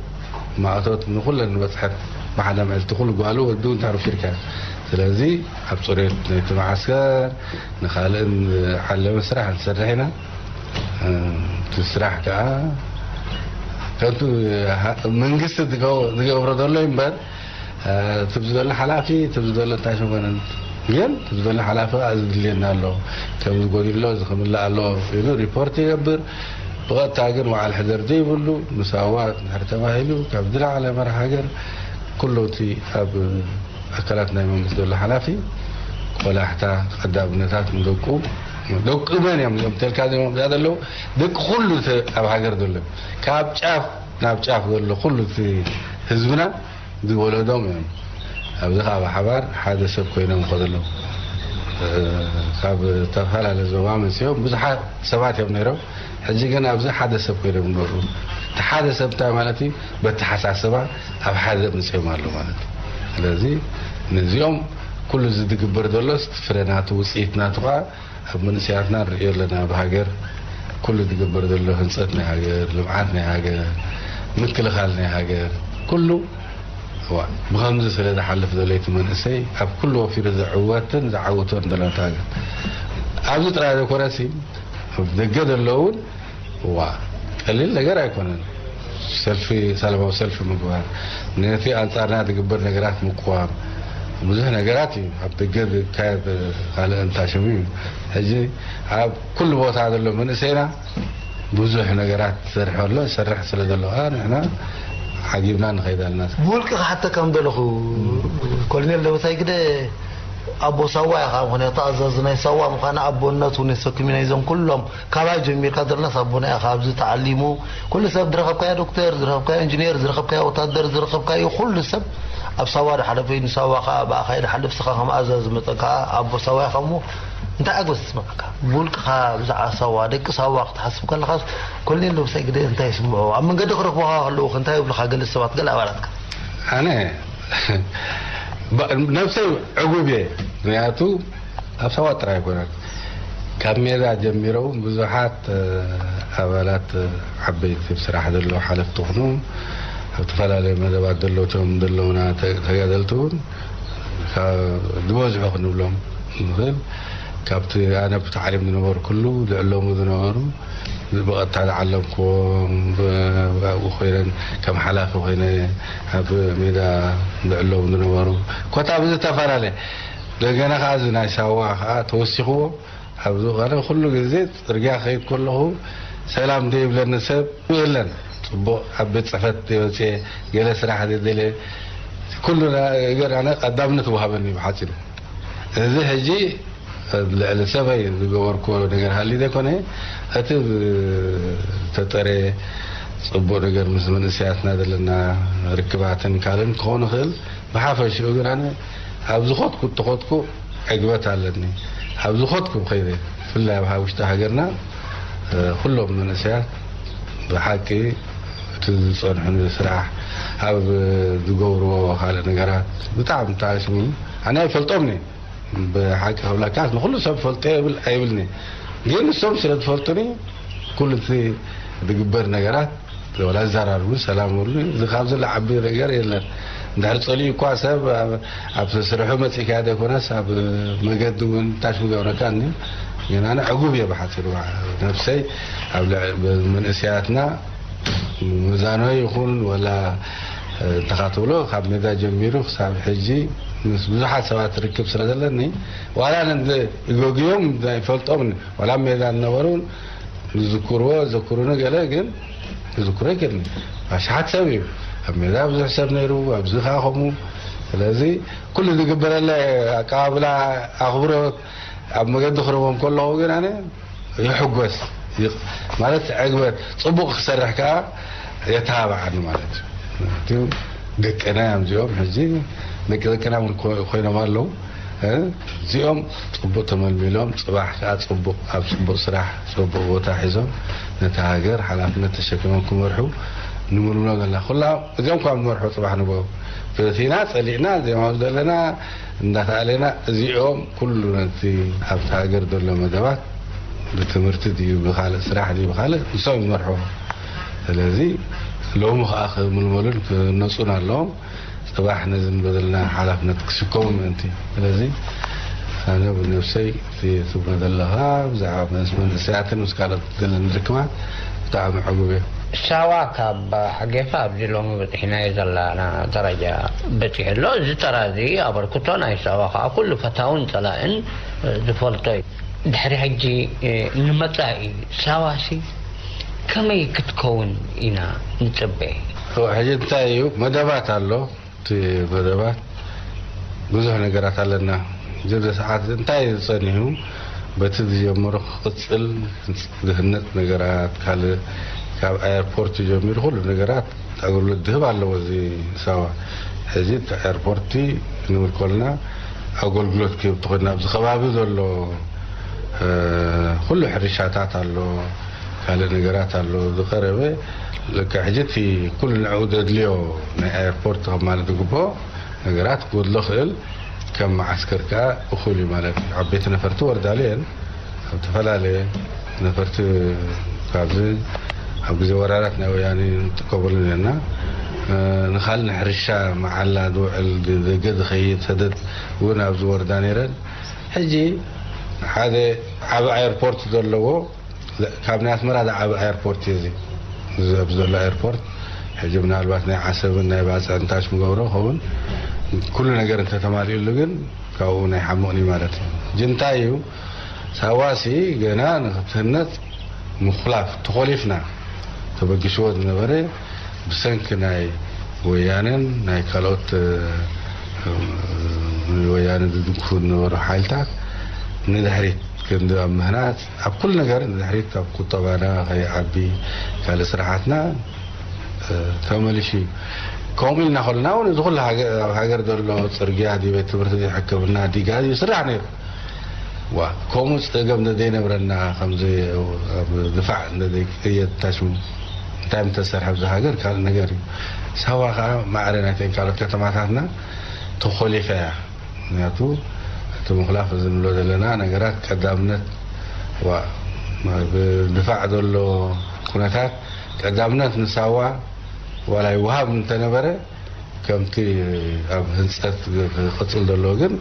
ማእቶት ንኹለን ንበጽሐት ብሓደ መዓልቲ ኩሉ ጓሉ ወዱ እንታይ ረኪብካ። ስለዚ ኣብ ጽሬት ናይቲ መዓስከር ንኻልእን ዓለመ ስራሕ ንሰርሕ ኢና። እቲ ስራሕ ከኣ ከምቲ ሃ-፣ መንግስቲ ዝገ-፣ ዝገብሮ ዘሎ እዩ እምበር፣ እ፣ እቲ ዘሎ ሓላፊ፣ እቲ ዘሎ እንታይ ሽመንን፣ ግን እቲ ዘሎ ሓላፊ ከኣ እዚ ድልየና ኣሎ፣ ከምዚ ጎዲሎ፣ እዚ ክምላእ ኣሎ ኢሉ ሪፖርት ይገብር። ብቐጥታ ግን ወዓል ሕደር ዘይብሉ፣ ንሳዋ ድሕሪ ተባሂሉ፣ ካብ ዝለዓለ መራሕ ሃገር፣ ኩሉ እቲ ኣብ ኣካላት ናይ መንግስቲ ዘሎ ሓላፊ፣ ቆላሕታ፣ ቀዳምነታት ንደቁ፣ ደቁ መን እዮም እዚኦም ተልካ እዚኦም ኣብዚኣ ዘለዉ? ደቂ ኩሉ ተ-፣ ኣብ ሃገር ዘሎ፣ ካብ ጫፍ ናብ ጫፍ ዘሎ ኩሉ እቲ ህዝብና ዝወለዶም እዮም። ኣብዚ ከዓ ብሓባር ሓደ ሰብ ኮይኖም ይኸዱ ኣለዉ። እ፣ ካብ ዝተፈላለየ ዞባ መፅኦም ብዙሓት ሰባት እዮም ነይሮም። ሕጂ ግን ኣብዚ ሓደ ሰብ ኮይኖም ይነብሩ። እቲ ሓደ ሰብ እንታይ ማለት እዩ? በተሓሳስባ ኣብ ሓደ መፅኦም ኣሎ ማለት እዩ። ስለዚ ነዚኦም ኩሉ እዚ ዝግበር ዘሎስ ፍረ ናቱ ውፅኢት ናቱ ከዓ ኣብ መንእሰያትና ንርእዮ ኣለና። ኣብ ሃገር ኩሉ ዝግበር ዘሎ ህንፀት ናይ ሃገር፣ ልምዓት ናይ ሃገር፣ ምክልኻል ናይ ሃገር፣ ኩሉ እዋ፣ ብኸምዚ ስለ ዝሓልፍ ዘሎ እቲ መንእሰይ ኣብ ኩሉ ወፊሩ ዝዕወትን ዝዓውቶን ዘሎ እቲ ሃገር። ኣብዚ ጥራይ ዘይኮነሲ፣ ኣብ ደገ ዘሎ እውን፣ እዋ፣ ቀሊል ነገር ኣይኮነን። ሰልፊ፣ ሰላማዊ ሰልፊ ምግባር፣ ነቲ ኣንጻርና ዝግበር ነገራት ምቅዋም፣ ብዙሕ ነገራት እዩ ኣብ ደገ ዝካየድ። ካልእ እንታሽሙ እዩ። ሕጂ ኣብ ኩሉ ቦታ ዘሎ መንእሰይና ብዙሕ ነገራት ዝሰርሕ ኣሎ፣ ዝሰርሕ ስለ ዘሎ ከዓ ንሕና ዓጊብና ንኸይድ ኣለና። ብውልቂ ክሓተካ ምደለኹ፣ ኮሎኔል ደበሳይ ግደ፣ ኣቦ ሳዋ ኢኻ፣ ምኽንያቱ ኣዛዚ ናይ ሳዋ ምዃና ኣቦነቱ ነሰክሚ ናይዞም ኩሎም ካባይ ጀሚርካ ዘለናስ ኣቦና ኢኻ። ኣብዚ ተዓሊሙ ኩሉ ሰብ ዝረኸብካዮ ዶክተር፣ ዝረኸብካዮ ኢንጂነር፣ ዝረኸብካዮ ወታደር፣ ዝረኸብካዮ ኩሉ ሰብ ኣብ ሳዋ ዝሓለፈ እዩ። ንሳዋ ኸዓ ብኣኻ እዩ ዝሓልፍ። ንስኻ ከም ኣዛዚ መጠን ከዓ ኣቦ ሳዋ ኢኻ እሞ እንታይ ሓጎስ ይስምዓካ? ብውልቅኻ ብዛዕባ ሳዋ፣ ደቂ ሳዋ ክትሓስብ ከለኻስ ኮሎኔል ደበሳይ ግደ እንታይ ይስምዖ? ኣብ መንገዲ ክረኽቡኻ ከለዉ እንታይ ይብሉኻ ገለ ሰባት፣ ገለ ኣባላትካ? ኣነ ባ-፣ ነብሰይ ዕጉብ እየ። ምኽንያቱ ኣብ ሳዋ ጥራይ ኣይኮነን። ካብ ሜዳ ጀሚሮም ብዙሓት፣ እ፣ ኣባላት፣ እ፣ ዓበይቲ ስራሕ ዘለዉ ሓለፍቲ ይኹኑ፣ ኣብ ዝተፈላለዩ መደባት ዘለዉ፣ እቶም ዘለዉና ተ-፣ ተጋደልቲ እውን ካብ ዝበዝሑ ክንብሎም ንኽእል። ካብቲ ኣነ ብታዕሊም ዝነበርኩሉ ልዕሎሙ ዝነበሩ ብቐጥታ ዝዓለምክዎም፣ ብ-፣ ኣብኡ ኮይነን ከም ሓላፊ ኮይነ ኣብ ሜዳ ልዕሎም ዝነበሩ ኮታ ብዝተፈላለየ እንደገና ከኣ እዚ ናይ ሳዋ ከኣ ተወሲኽዎ። ኣብዚ ቀረ ኩሉ ግዜ ጽርግያ ክኸይድ ከለኹ ሰላም ዘይብለኒ ሰብ የለን። ጽቡቕ ኣብ ቤት ጽሕፈት የወፅየ፣ ገለ ስራሕ ዘደለ ኩሉ ነገር ኣነ ቀዳምነት ወሃበኒ ብሓፂሩ። እዚ ሕጂ ኣብ ልዕሊ ሰበይ ዝገበርኩዎ ነገር ሃልዩ ዘይኮነ፣ እቲ ዝተጠረ ጽቡቕ ነገር ምስ መንእሰያትና ዘለና ርክባትን ካልእን ክኸውን ይኽእል። ብሓፈሽኡ ግን ኣነ ኣብ ዝኸድኩ እተኸድኩ ዕግበት ኣለኒ። ኣብ ዝኸድኩ ከይደ፣ ብፍላይ ኣብ ውሽጢ ሃገርና፣ እ፣ ኩሎም መንእሰያት ብሓቂ እቲ ዝጸንሑኒ ስራሕ፣ ኣብ ዝገብርዎ ካልእ ነገራት ብጣዕሚ ተሃሲሙ። ኣነ ኣይፈልጦምን እየ። ብሓቂ ክብለካስ ንኹሉ ሰብ ፈልጦ የብል ኣይብልኒ። ግን ንሶም ስለ ዝፈልጡኒ ኩሉ እቲ ዝግበር ነገራት ወላ ዘራርቡ ሰላም ወሉ እዚ ካብ ዘሎ ዓቢ ነገር የለን። እንድሕር ጸሊኡ እኳ ሰብ ኣብ፣ ኣብ ስርሑ መጺእካ ዘይኮነስ ኣብ መገዲ እውን ታሽ ምገብረካ እኒ ግን ኣነ ዕጉብ እየ ብሓፂሩ ነብሰይ ኣብ ልዕ-፣ መንእሰያትና ምዛኖ ይኹን ወላ እንተኻ ትብሎ ካብ ሜዳ ጀሚሩ ክሳብ ሕጂ ምስ ብዙሓት ሰባት ርክብ ስለ ዘለኒ ዋላ ንእጎግዮም ኣይፈልጦም ዋላ ኣብ ሜዳ ዝነበሩ ዝዝክርዎ ዘክሩኒ ገለ ግን ክዝክሮ ይክእልኒ ኣሽሓት ሰብ እዩ ኣብ ሜዳ ብዙሕ ሰብ ነይሩ ኣብዚ ከዓ ከምኡ ስለዚ ኩሉ ዝግበረለ ኣቀባብላ ኣኽብሮት ኣብ መገዲ ክረቦም ከለኹ ግን ኣነ ይሕጎስ ይቕ- ማለት ዕግበት ጽቡቕ ክሰርሕ ከዓ የተባብዓኒ ማለት እዩ እቲ ደቅና እዮም እዚኦም ሕጂ ደቂ ደቅና እውን ኮ- ኮይኖም ኣለዉ እ? እዚኦም ጽቡቕ ተመልሚሎም ጽባሕ ከዓ ጽቡቕ ኣብ ጽቡቕ ስራሕ ጽቡቕ ቦታ ሒዞም ነቲ ሃገር ሓላፍነት ተሸኪሞም ክመርሑ ንምልምሎም ዘለና ኩላ እዚኦም ካብ ንመርሑ ጽባሕ ንግሆ ፈቲና ጸሊእና እዚኦም ኣብ ዘለና እንዳተኣለና እዚኦም ኩሉ ነቲ ኣብቲ ሃገር ዘሎ መደባት ብትምህርቲ ድዩ ብካልእ ስራሕ ድዩ ብካልእ ንሶም ይመርሑ ስለዚ ሎሚ ከዓ ክምልመሉን ክነፁን ኣለዎም ፅባሕ ነዚ ንበደልና ሓላፍነት ክስከሙ ምእንቲ ስለዚ ኣነ ብነብሰይ እቲ ትብሎ ዘለኻ ብዛዕባ መንእሰያትን ምስ ካልኦት ዘለኒ ርክባት ብጣዕሚ ዕጉብ እየ። ሳዋ ካብ ሓጌፋ ኣብዚ ሎሚ በፂሕናዮ ዘላና ደረጃ በፂሑ ኣሎ። እዚ ተራ እዚ ኣበርክቶ ናይ ሳዋ ከዓ ኩሉ ፈታውን ፀላእን ዝፈልጦ እዩ። ድሕሪ ሕጂ ንመፃኢ ሳዋሲ ከመይ ክትከውን ኢና ንፅበ? ሕጂ እንታይ እዩ መደባት ኣሎ እቲ መደባት ብዙሕ ነገራት ኣለና ዝብለ ሰዓት እንታይ እዩ ዝፀኒሑ በቲ ዝጀመሮ ክቅፅል ዝህነፅ ነገራት ካልእ ካብ ኣየርፖርት ጀሚሩ ኩሉ ነገራት ኣገልግሎት ዝህብ ኣለዎ እዚ ሳዋ ሕዚ እቲ ኣየርፖርቲ ክንብል ከለና ኣገልግሎት ክህብ ተኮይና ኣብዚ ከባቢ ዘሎ ኩሉ ሕርሻታት ኣሎ ካልእ ነገራት ኣሎ ዝቀረበ ልክዕ ሕጂ እቲ ኩሉ ንዕኡ ዘድልዮ ናይ ኣየርፖርት ከማልእ ዝግብኦ ነገራት ክጎድሎ ክእል ከም መዓስከር ከዓ እኩል እዩ ማለት እዩ ዓበይቲ ነፈርቲ ወርዳሉ እየን ኣብ ዝተፈላለየ ነፈርቲ ካብዚ ኣብ ግዜ ወራራት ናይ ወያኒ ንጥቀመሉ ነርና ንካል ንሕርሻ መዓላ ዝውዕል ደገ ዝኸይድ ሰደድ እውን ኣብዚ ወርዳ ነይረን ሕጂ ሓደ ዓብ ኣየርፖርት ዘለዎ ካብ ናይ ኣስመራ ዝዓብ ኣየርፖርት እዩ እዚ ኣብዚ ዘሎ ኣየርፖርት ሕጂ ምናልባት ናይ ዓሰብን ናይ ባፅዕን ታች ምገብሮ ከውን ኩሉ ነገር እንተተማሊኡሉ ግን ካብኡ ናይ ሓሙቕኒ ማለት እዩ ጅንታይ እዩ ሳዋሲ ገና ንክትህነፅ ምኩላፍ ተኮሊፍና ተበጊስዎ ዝነበረ ብሰንኪ ናይ ወያነን ናይ ካልኦት ወያነ ዝድግፉ ዝነበሩ ሓይልታት ንድሕሪት ክንዲ ኣብ ምህናፅ ኣብ ኩሉ ነገር ንድሕሪት ኣብ ቁጠባና ከይዓቢ ካልእ ስራሓትና ተመሊሹ እዩ ከምኡ ኢልና ከለና እውን እዚ ኩሉ ኣብ ሃገር ዘሎ ፅርግያ ድዩ ቤት ትምህርቲ ሕክምና ዲጋ ድዩ ስራሕ ነይሩ ዋ ከምኡ ፀገም ዘደይነብረና ከምዚ ድፋዕ እንደዘይቅየድ ታሽሙ እንታይ ምተሰርሐ ኣብዚ ሃገር ካልእ ነገር እዩ ሳዋ ከዓ ማዕረ ናይተን ካልኦት ከተማታትና ተኮሊፈ እያ ምክንያቱ እቲ ምክላፍ እዚ ንብሎ ዘለና ነገራት ቀዳምነት ዋ ድፋዕ ዘሎ ኩነታት ቀዳምነት ንሳዋ ዋላ ይወሃብ እንተነበረ ከምቲ ኣብ ህንፀት ክቕፅል ዘሎ ግን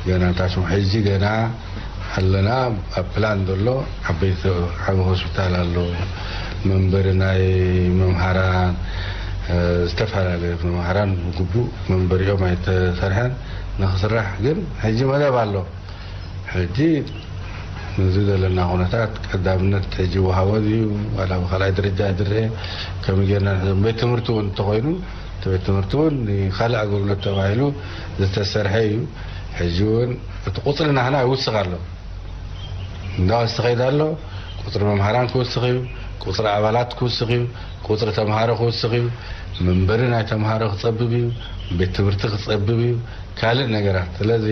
ገና ታሽሙ ሕጂ ገና ኣለና ኣብ ፕላን ዘሎ ዓበይቲ ዓብ ሆስፒታል ኣሎ መንበሪ ናይ መምሃራን ዝተፈላለዩ መምሃራን ብግቡእ መንበሪኦም ኣይተሰርሐን ንክስራሕ ግን ሕጂ መደብ ኣሎ ሕጂ እዚ ዘለና ኩነታት ቀዳምነት ሕጂ ወሃቦ ድዩ ዋላ ብኻልኣይ ደረጃ ዝረአ ከመይ ጌርና ንሕዞ? ቤት ትምህርቲ እውን እንተኾይኑ እቲ ቤት ትምህርቲ እውን ንኻልእ ኣገልግሎት ተባሂሉ ዝተሰርሐ እዩ። ሕጂ እውን እቲ ቁፅሪ ናህና ይውስኽ ኣሎ። እንዳወሰኸ ይኸይድ ኣሎ። ቁፅሪ መምሃራን ክውስኽ እዩ። ቁፅሪ ኣባላት ክውስኽ እዩ። ቁፅሪ ተምሃሮ ክውስኽ እዩ። መንበሪ ናይ ተምሃሮ ክፀብብ እዩ። ቤት ትምህርቲ ክፀብብ እዩ። ካልእ ነገራት። ስለዚ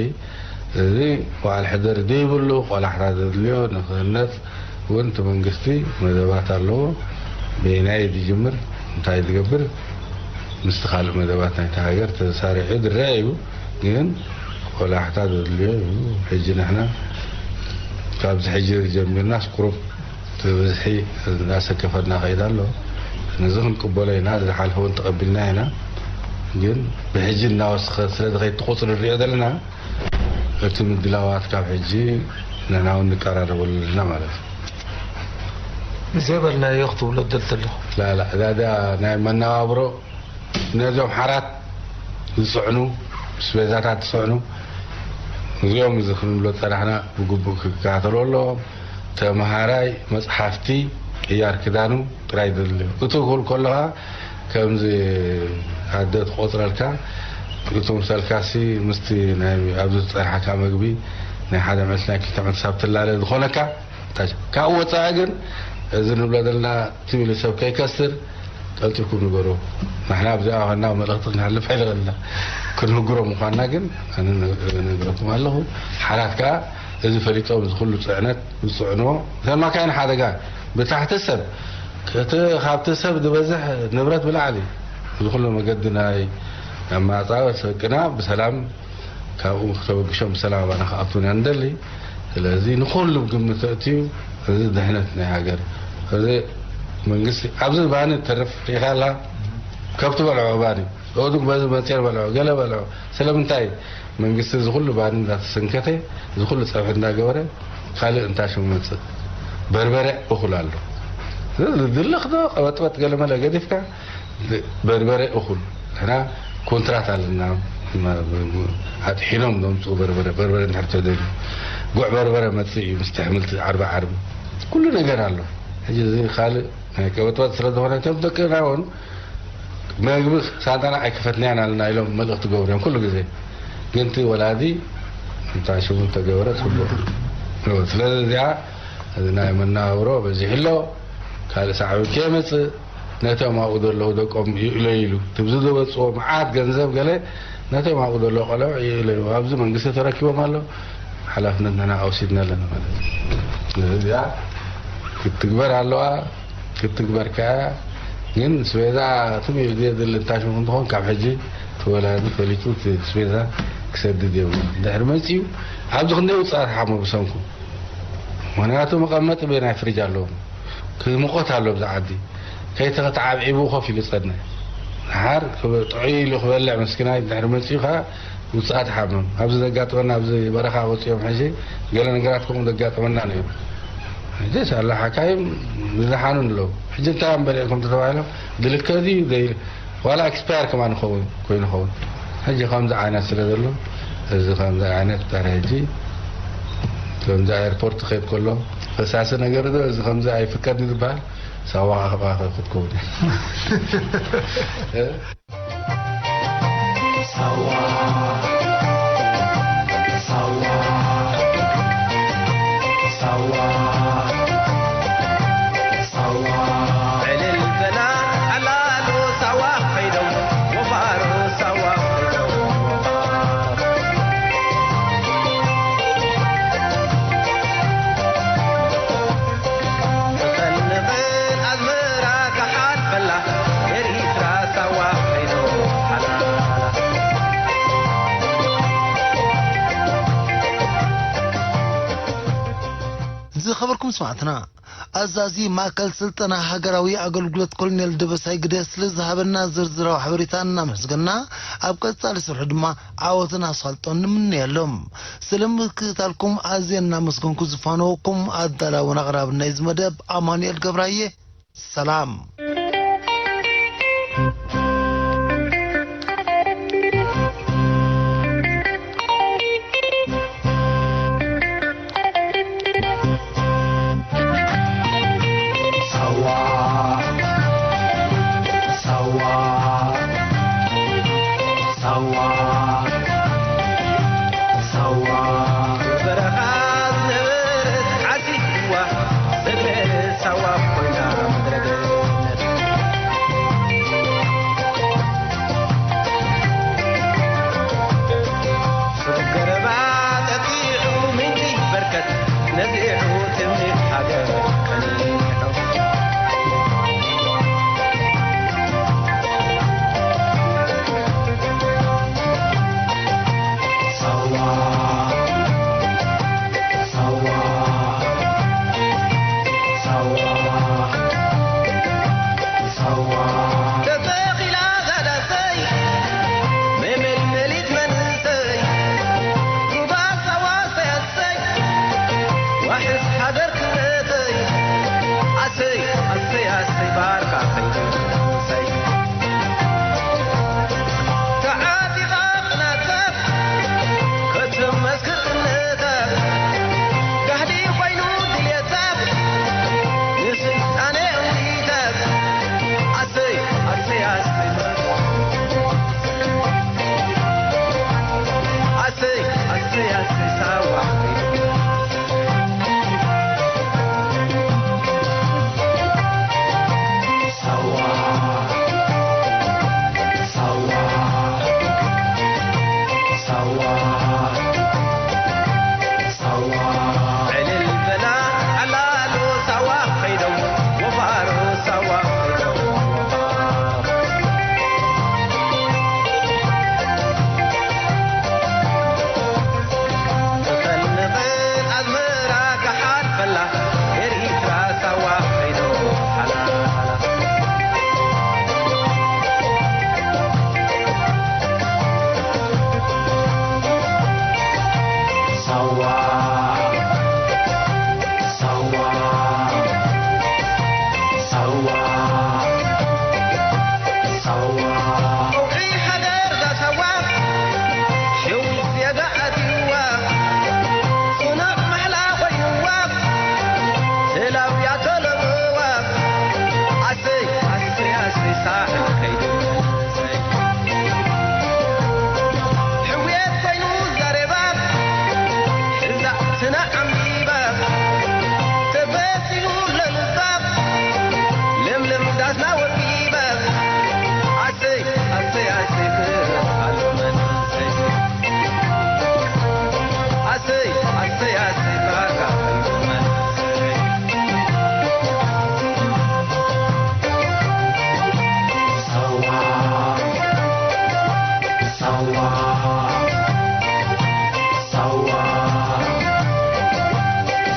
እዚ በዓል ሕደር ዘይብሉ ቆላሕታ ዘድልዮ ንክህነፅ እውን እቲ መንግስቲ መደባት ኣለዎ። በየናይ ዝጅምር እንታይ ዝገብር ምስቲ ካልእ መደባት ናይቲ ሃገር ተሳሪዑ ዝረአ እዩ። ግን ቆላሕታ ዘድልዮ እዩ። ሕጂ ንሕና ካብዚ ሕጂ ጀሚርናስ ቁሩብ እቲ ብዝሒ እናሰከፈና ከይድ ኣሎ። ነዚ ክንቅበሎ ኢና፣ ዝሓለፈ እውን ተቐቢልና ኢና። ግን ብሕጂ እናወስኸ ስለ ዝኸይድ እቲ ቁፅሪ ንሪኦ ዘለና እቲ ምድላዋት ካብ ሕጂ ንሕና እውን ንቀራረበሉ ኣለና ማለት እዩ። ዘይበልናዮ ክትብሎ ደልተለኹ ላላ ዕዳዳ ናይ መነባብሮ ነዞም ሓራት ዝፅዕኑ ስቤዛታት ዝፅዕኑ እዚኦም እዚ ክንብሎ ፀናሕና ብግቡእ ክከታተሉ ኣለዎም። ተምሃራይ መፅሓፍቲ ቅያር ክዳኑ ጥራይ ዘድልዮ እቱ ክብል ከለኻ ከምዚ ኣደ ትቆፅረልካ እቱ ምሰልካሲ ምስቲ ናይ ኣብዚ ዝፀንሓካ መግቢ ናይ ሓደ መዕልቲ ናይ ክልተ መዕልቲ ሳብ ትላለ ዝኾነካ ካብኡ ወፃኢ ግን እዚ ንብሎ ዘለና ትም ኢሉ ሰብ ከይከስር ቀልጢፍኩም ንገሩ። ንሕና ኣብዚኣ ከና መልእኽቲ ክንሕልፍ ኣይንኽእልና ክንህግሮ ምዃንና ግን ኣነ ነግረኩም ኣለኹ። ሓራት ከዓ እዚ ፈሊጦም እዚ ኩሉ ፅዕነት ዝፅዕንዎ እተን ማካይን ሓደጋ ብታሕቲ ሰብ እቲ ካብቲ ሰብ ዝበዝሕ ንብረት ብላዕሊ እዚ ኩሉ መገዲ ናይ ኣማፃወ ሰቅና ብሰላም ካብኡ ተበግሾም ብሰላም ኣባና ክኣትዉና ንደሊ። ስለዚ ንኹሉ ግምት ተእትዩ እዚ ድሕነት ናይ ሃገር እዚ መንግስቲ ኣብዚ ባኒ ተርፍ ሪኢኻ ኣላ ከብቲ በልዖ ባኒ ኦዱግ በዚ መፅር በልዖ ገለ በልዖ ስለምንታይ መንግስቲ እዚ ኩሉ ባኒ እንዳተሰንከተ እዚ ኩሉ ፀብሒ እንዳገበረ ካልእ እንታይ ሽሙ መፅእ በርበረ እኹል ኣሎ ድልኽ ዶ ቀበጥበጥ ገለ መለ ገዲፍካ በርበረ እኹል ንሕና ኮንትራት ኣለና ኣጥሒኖም ዘምፅኡ በርበረ በርበረ እንድሕር ተደልዩ ጉዕ በርበረ መፅእ እዩ ምስ ኣሕምልቲ ዓርቢ ዓርቢ ኩሉ ነገር ኣሎ ሕጂ እዚ ካልእ ናይ ቀበጥበጥ ስለ ዝኾነ እቶም ደቅና እውን መግቢ ሳንጣና ኣይከፈትናያን ኣለና ኢሎም መልእኽቲ ገብሩ እዮም ኩሉ ግዜ ግን እቲ ወላዲ እንታይ ሽሙ እንተገበረ ፅቡቅ እዩ ስለዚ እዚኣ እዚ ናይ መነባብሮ በዚሑ ኣሎ ካልእ ሳዕቤን ከየምፅእ ነቶም ኣብኡ ዘለዉ ደቆም ይእለዩ ኢሉ ትብዚ ዝበፅዎ መዓት ገንዘብ ገለ ነቶም ኣብኡ ዘለዉ ቆልዑ ይእለዩ ኣብዚ መንግስቲ ተረኪቦም ኣሎ ሓላፍነት ንሕና ኣውሲድና ኣለና ማለት እዩ እዚኣ ክትግበር ኣለዋ ክትግበር ከኣ ግን ስቤዛ ትም ኢሉ ዘየድሊ እንታይ ሽሙ እንትኾን ካብ ሕጂ እቲ ወላዲ ፈሊጡ እቲ ስቤዛ ክሰድድ የብሉ ድሕሪ መፂኡ ኣብዚ ክንደይ ውፅኣት ሓሞ ብሰንኩ ምክንያቱ መቐመጢ ቤናይ ፍሪጅ ኣለዎም ክሙቐት ኣሎ ኣብዚ ዓዲ ከይተተዓብዒቡ ኮፍ ኢሉ ጸንሕ ድሓር ጥዑይ ኢሉ ክበልዕ መስኪናይ ድሕሪ መጺኡ ከዓ ውፅኣት ሓመም ኣብዚ ዘጋጥመና ኣብዚ በረኻ ወፂኦም ሕዚ ገለ ነገራት ከምኡ ዘጋጥመና ነይሩ ሕጂ ሳላ ሓካይም ዝደሓኑ ኣለዉ ሕጂ እንታይ እዮም በሊዕኩም ተተባሂሎም ዝልከ ድዩ ዘይል ዋላ ኤክስፓየር ከማን ኸውን ኮይኑ ኸውን ሕጂ ከምዚ ዓይነት ስለ ዘሎ እዚ ከምዚ ዓይነት ዳር ሕጂ ከምዚ ኤርፖርት ክኸይድ ከሎ ፈሳሲ ነገር ዶ እዚ ከምዚ ኣይፍቀድ ዝበሃል ሳዋ ክትከውን ዝኸበርኩም ስማዕትና ኣዛዚ ማእከል ስልጠና ሃገራዊ ኣገልግሎት ኮሎኔል ደበሳይ ግደ ስለ ዝሃበና ዝርዝራዊ ሓበሬታ እናመስገና ኣብ ቀጻሊ ስርሑ ድማ ዓወትን ኣሳልጦን ንምነየሎም። ስለ ምክትታልኩም ኣዝየ እናመስገንኩ ዝፋነወኩም ኣዳላውን ኣቕራብን ናይዚ መደብ ኣማኑኤል ገብራየ። ሰላም። ሳዋ ሳዋ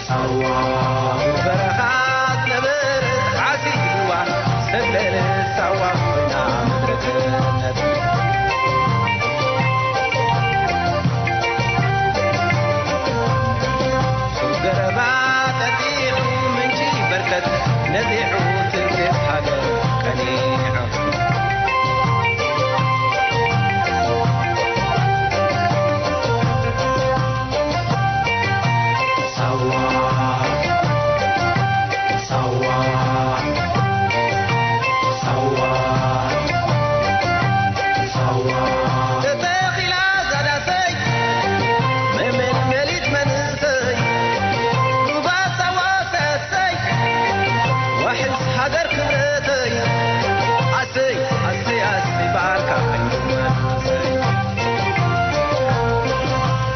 ሳዋ በረኻ ዝነበረት ዓሲልዋ ሰብለለ ሳዋ ኮይና ምድረ ገነት። ገረባ ጠጢዑ ምንጪ በርከት ነዚሑ ትብሪት ሃገር ቀኒዑ። ሳዋ ሳዋ ሳዋ ሳዋ ተተኺላ ዛዳሰይ መመልመሊት መንእሰይ ሩባ ሳዋ ሰሰይ ዋሕስ ሃገር ክብረተይ ኣሰይ ኣሰይ ኣሰይ በዓልካ ኣይንመንሰይ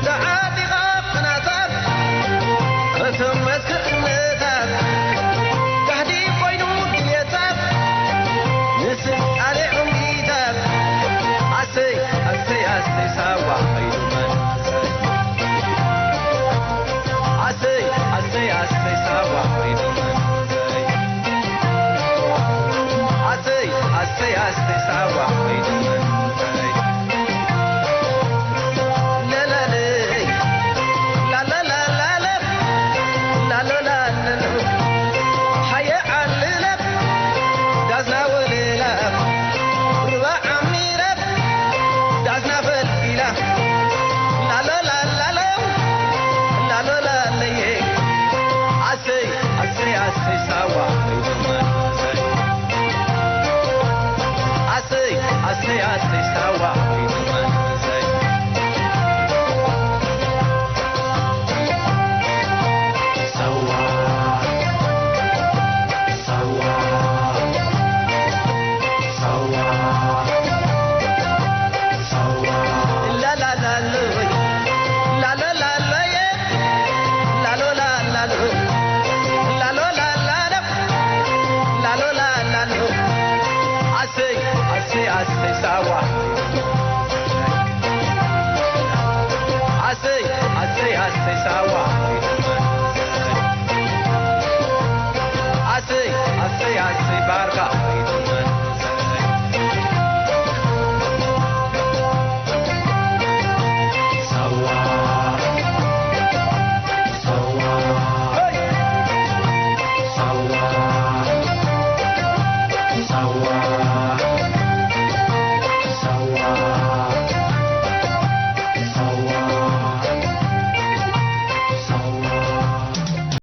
ተዓጢቓ ቅናታት እቶም መስክርነታት ጋህዲ ኮይኑ ድልየታት ንስልጣኔ ዕንጊታት ኣሰይ ኣሰይ ኣሰይ ሳዋ ከይዱ መንእሰይ ኣሰይ ኣሰይ ኣሰይ ሳዋ ከይዱ መንእሰይ ኣሰይ ኣሰይ ኣሰይ ሳዋ ከይዱ